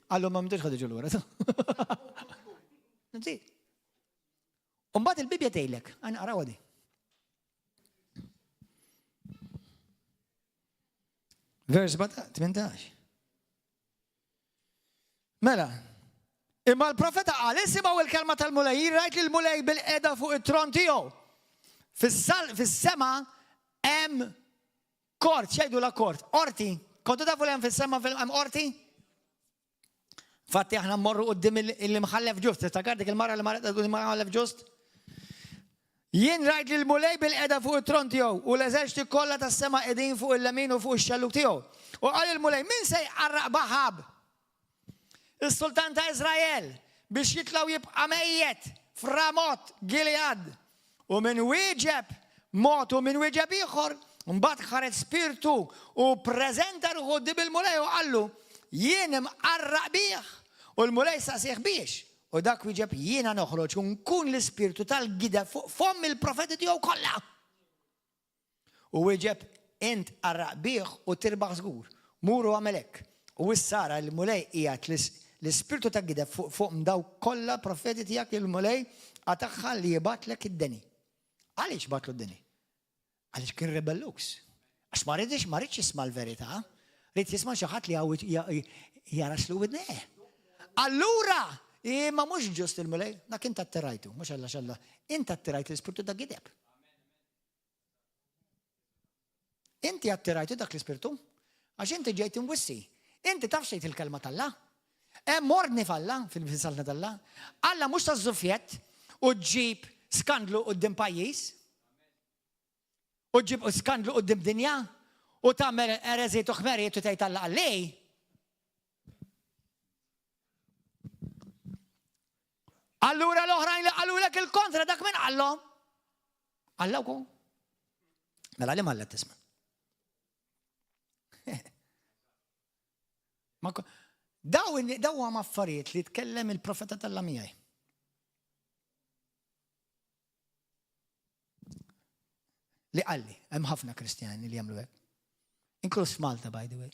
Qallu ma mtux ħad iġu lura. Nżid. Umbagħad il-Bibja tgħidlek, għan qaraw di. Vers 18. Mela, imma l-profeta qal, isimgħu il-kelma tal-Mulej, rajt li l-Mulej bil-qeda fuq it-tron tiegħu. Fis-sema hemm Kort, x'jgħidulha kort? Qorti. Kontu tafu li hemm fis-sema hemm qorti? Fatti aħna mmorru quddiem il-imħallef ġust. Tiftakar dik il-mara li marret quddiem il-imħallef ġust? Jien rajt li l-Mulej bil-qeda fuq it-tron tiegħu u l-eżerċti kollha tas-sema qegħdin fuq il-lemin u fuq ix-xellug tiegħu. U qal il-Mulej, min se jqarraq b'Aħab, is-sultan ta' Iżrael, biex jitla' u jibqa' mejjet f'Ramot Gilead? U min wieġeb mod u min wieġeb ieħor, mbagħad ħareġ spirtu u ppreżenta ruħu quddiem il-Mulej u qallu, Jien imqarraq bih. U l-Mulej saqsieh biex. U dak wieġeb, Jiena noħroġ u nkun l-ispirtu tal-gideb fuq fomm il-profeti tiegħu kollha. U wieġeb, Int qarraq bih u tirbaħ żgur. Mur u agħmel hekk. U issa ara, il-Mulej qiegħed l-ispirtu ta' gideb fuq fomm dawk kollha profeti tiegħek li l-Mulej qatagħha li jibgħatlek id-deni. Għaliex bagħatlu d-deni? Għaliex kien rebelluż. Għax ma ridx ma ridx jisma' l-verità, ried jisma' xi ħadd li jaraxlu widnejh. Allura, imma mhux ġust il-Mulej, dak int attirajtu, mhux Alla x'Alla, int attirajt l-ispirtu ta' gideb. Inti attirajtu dak l-ispirtu, għax inti ġejt imwissi. Inti taf xejt il-kelma t'Alla. Hemm ordni f'Alla, fil-saltna t'Alla. Alla mhux ta' żufjett u ġġib skandlu quddiem pajjiż. U ġġib skandlu quddiem dinja u tagħmel ereżiet u ħmerijiet u tgħid Alla qalli. Allura l-oħrajn li qalulek il-kontra dak minn qallhom. Alla wkoll. Mela li malla tisma'. Daw daw huma affarijiet li tkellem il-profeta tal miegħi. Li qalli, hemm ħafna Kristjani li jagħmlu hekk. Inkluż f'Malta, by the way.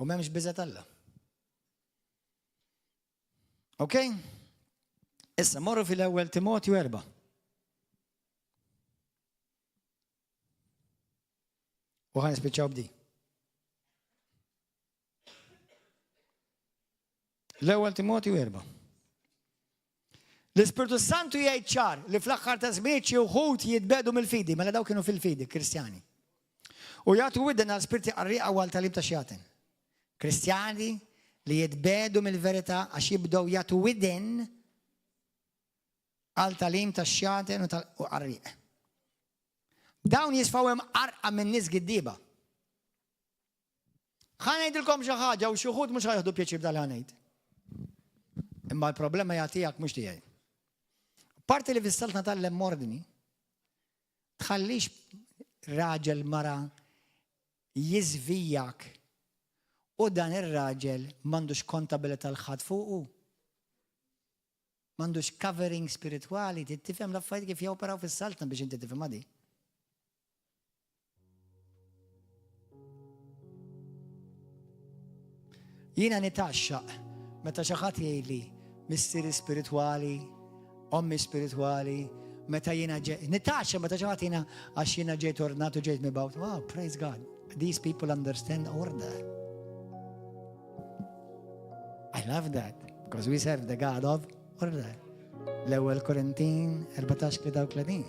U m'hemmx biża' t'Alla. Ok? Issa morru fil-ewwel Timotju 4. U ħan nispiċċaw b'di. L-ewwel Timotju 4. L-Ispirtu Santu jgħid ċar li fl-aħħar ta' żmien xi wħud jitbedu mill-fidi, mela daw kienu fil-fidi, Kristjani. U jagħtu widen għal spirti qarrieqa u għal tagħlim ta' xjaten. Kristjani li jitbedu mill-verità għax jibdew jagħtu widen għal tagħlim ta' xjaten u tal-qarrieq. Dawn jisfaw imqarrqa minn nies giddieba. Ħa ngħidilkom xi ħaġa u xi wħud mhux ħa jieħdu pjaċir b'dan li ħa ngħid. Imma l-problema hija tiegħek mhux tiegħi. Parti li fis-saltna tal-hemm ordni, tħallix raġel mara jiżvijak u dan ir-raġel m'għandux kontabilità l-ħadd fuqu. M'għandux covering spiritwali, trid tifhem l-affarijiet kif joperaw fis-saltna biex inti tifhimha di. Jiena nitaxxaq meta xi ħadd jgħidli missieri spiritwali, ommi spiritwali, meta jiena ġej, nitaxxa meta xi ħadd jiena għax jiena ġejt ordnat u ġejt mibgħut. Wow, praise God. These people understand order. I love that, because we serve the God of order. L-ewwel Korintin 14-33.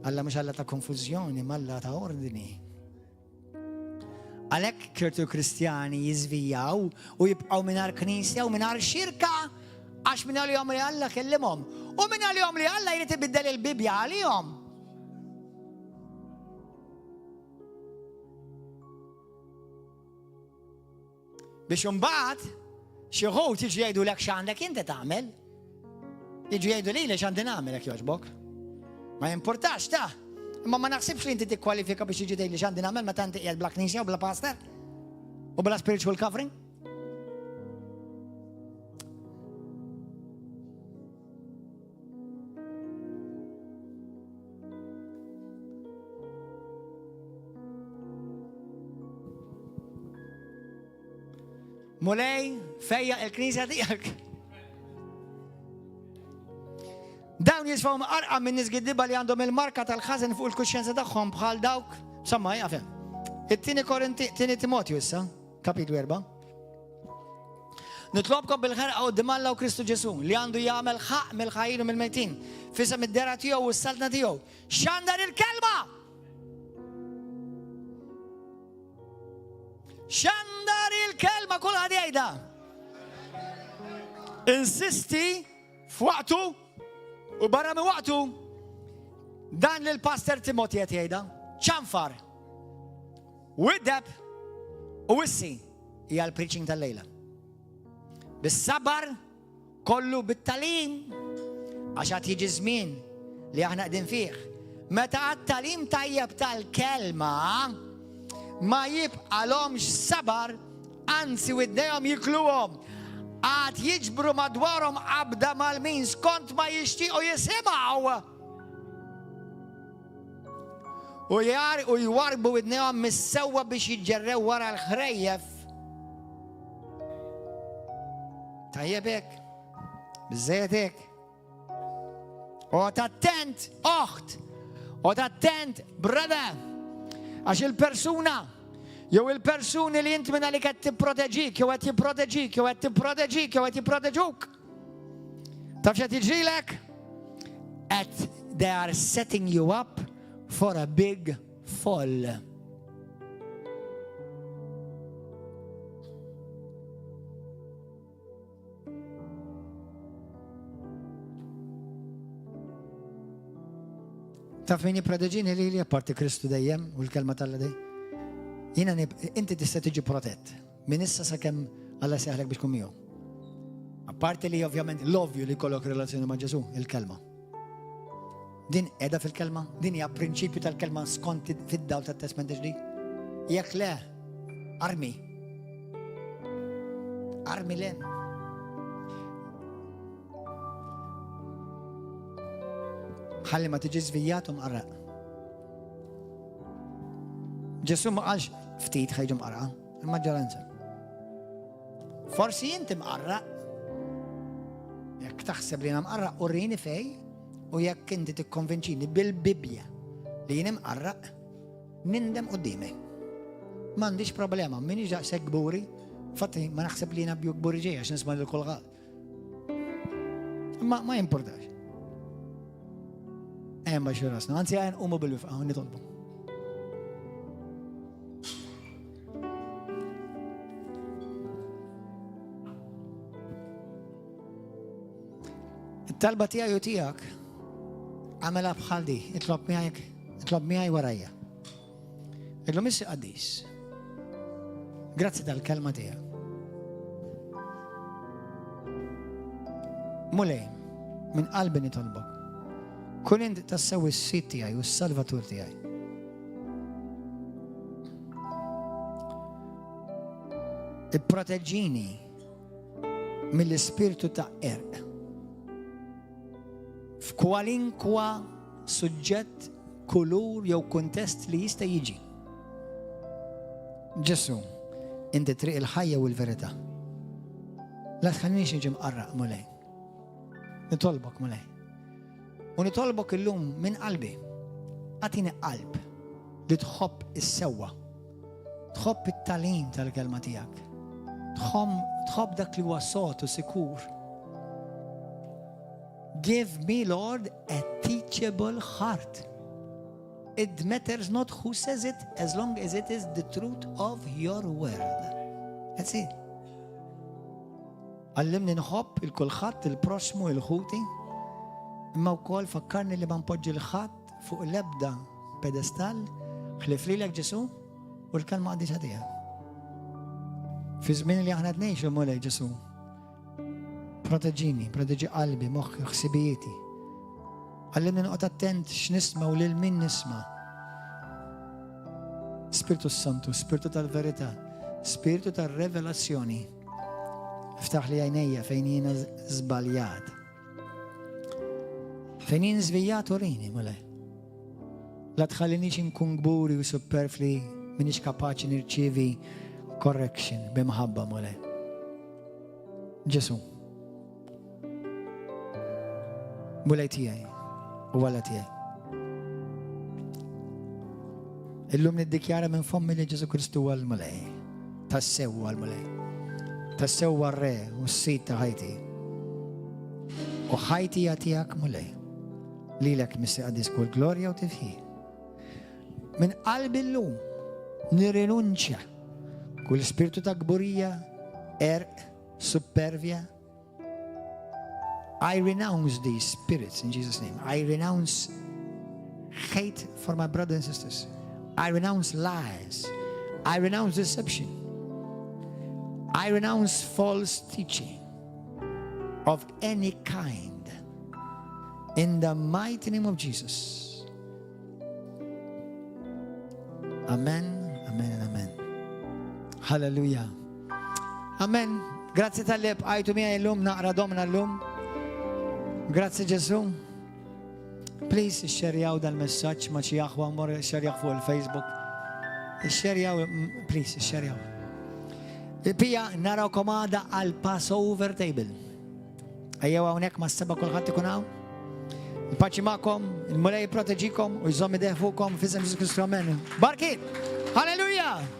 Alla mhux Alla ta' konfużjoni, ma Alla ta' ordni. Għalhekk ċertu Kristjani jiżvijaw u jibqgħu mingħajr knisja u mingħajr xirka għax minn għalihom li Alla kellimhom u minn għalihom li Alla jrid ibiddel il-Bibbja għalihom. Biex imbagħad xi wħud jiġu jgħidulek x'għandek inti tagħmel. Jiġu jgħidu lili x'għandi nagħmel jekk jogħġbok. Ma jimpurtax ta' imma ma naħsibx li inti tikkwalifika biex jiġi tgħidli x'għandi nagħmel meta inti qiegħed bla knisja u bla pastor u bla spiritual covering. Mulej, fejja il-knisja tiegħek. Dawn jisfaw mqarqa minn nies giddiba li għandhom il-marka tal-ħażen fuq il-kuxjenza tagħhom bħal dawk, somma jafem. It-tieni Korinti, tieni Timotju issa, kapitlu 4. Nitlobkom bil-ħerqa quddiem Alla u Kristu Ġesù, li għandu jagħmel ħaqq mill-ħajjin u mill-mejtin, f'isem id-dehra tiegħu u s-saltna tiegħu. Xandar il-kelma! Xandar il-kelma kulħadd jgħidha. Insisti f'waqtu u barra minn waqtu dan li l-pastor Timothy qed jgħidha. Ċanfar. Widdeb u wissi. Hija l-preaching tal-lejla. Bis-sabar kollu bit-talim għax għad jiġi żmien li aħna qegħdin fih. Meta għat-talim tajjeb tal-kelma ma jibqalhomx sabar, anzi widnejhom jikluhom. Għad jiġbru madwarhom qabda mal-min skont ma jixtiequ jisimgħu. U jar u jwarbu widnejhom mis-sewwa biex jiġġerrew wara l-ħrejjef. Tajjeb hekk. Biżżejjed hekk. Oqgħod attent, oħt. Oqgħod attent, brother. Għax il-persuna jew il-persuni li int minna li qed tipproteġik, jew qed jipproteġik, jew qed tipproteġik, jew qed jipproteġuk. Taf x'qed jiġrilek? Qed they are setting you up for a big fall. Taf min jipproteġini li li apparti Kristu dejjem u l-kelma tal dej. Jiena inti tista' tiġi protett. Minn issa sakemm Alla seħlek biex tkun miegħu. Apparti li ovvjament l-ovvju li jkollok relazzjoni ma' Ġesu, il-kelma. Din qiegħda fil-kelma, din hija prinċipju tal-kelma skont fid-dawl tat-Testment ġdid. Jekk le, armi. Armi le. Ħalli ma tiġi żvijat u mqarraq. Ġesu ma qalx ftit ħajġu mqarqa. Il-maġġoranza. Forsi inti mqarraq. Jekk taħseb li jiena mqarraq, urini fej u jekk inti tikkonvinċini bil-Bibbja li jien imqarraq, nindem qudiemi. M'għandix problema, minix daqshekk kburi. Fatti, ma naħseb li jiena bju kburi ġej għax nisma' lil kulħadd. Ma ma jimportax. Ejja nbaxxu rasna, anzi ejja nqumu bil-wifqa u nitolbu. It-talba tiegħi u tiegħek għamela bħal di, itlob miegħek, itlob miegħi warajja. Illum issi qaddis. Grazzi tal-kelma tiegħek. Mulej, minn qalbi nitolbok. Kun int tassew is-sid tiegħi u s-salvatur tiegħi. Ipproteġini mill-ispirtu ta' erq. F'kwalinkwa suġġett, kulur jew kuntest li jista' jiġi. Ġesù, inti triq il-ħajja u l-verità. La tħallinix niġi mqarraq, Mulej. Nitolbok, Mulej. U nitolbok illum minn qalbi. Agħtini qalb li tħobb is-sewwa. Tħobb it-tagħlim tal-kelma tiegħek. Tħobb dak li huwa sod u sikur. Give me, Lord, a teachable heart. It matters not who says it as long as it is the truth of your word. That's it. Għallimni nħobb il-kulħadd, il-proxmu, il-ħuti, imma wkoll fakkarni li ma npoġġi l-ħadd fuq l-ebda pedestall ħlief lilek Ġesu u l-kelma qaddisa tiegħek. Fi żmien li aħna ngħixu Mulej Ġesu, proteġini, proteġi qalbi, moħħi, ħsibijieti. Għallimni noqgħod attent x'nisma' u lil min nisma'. Spirtu Santu, Spirtu tal-verità, Spirtu tal-revelazzjoni. Ftaħ li għajnejja fejn jiena żbaljat. Fejn jien żvijat urini, Mulej. La tħallinix inkun kburi u superfli minix kapaċi nirċievi correction b'imħabba, Mulej. Ġesu. Mulej tiegħi u Alla tiegħi. Illum niddikjara minn fommi li Ġesu Kristu huwa l-Mulej. Tassew huwa l-Mulej. Tassew huwa r-Re u s-Sid ta' ħajti. U ħajti hija tiegħek Mulej. Lilek Missier Qaddis kull glorja u tifħir. Minn qalbi llum nirrinunċja kull spirtu ta' kburija, erq, supervja. I renounce these spirits in Jesus' name. I renounce hate for my brothers and sisters. I renounce lies. I renounce deception. I renounce false teaching of any kind. In the mighty name of Jesus. Amen, amen, and amen. Hallelujah. Amen. Grazzi tal-li bqajtu miegħi llum naqra domna llum. Grazzi Ġesu. Please xerjaw dal-messaġġ ma' xi aħwa mor xerjaw fuq il-Facebook. Xerjaw, mm, please, xerjaw. Pija narawkom għada għal Passover table. Ejjew hawnhekk ma' seba' kulħadd ikun hawn. Il-paċi magħkom, il-Mulej jipproteġikom u jżomm idejh fuqkom f'isem Ġesu Kristu. Amen. Barki! Halleluja!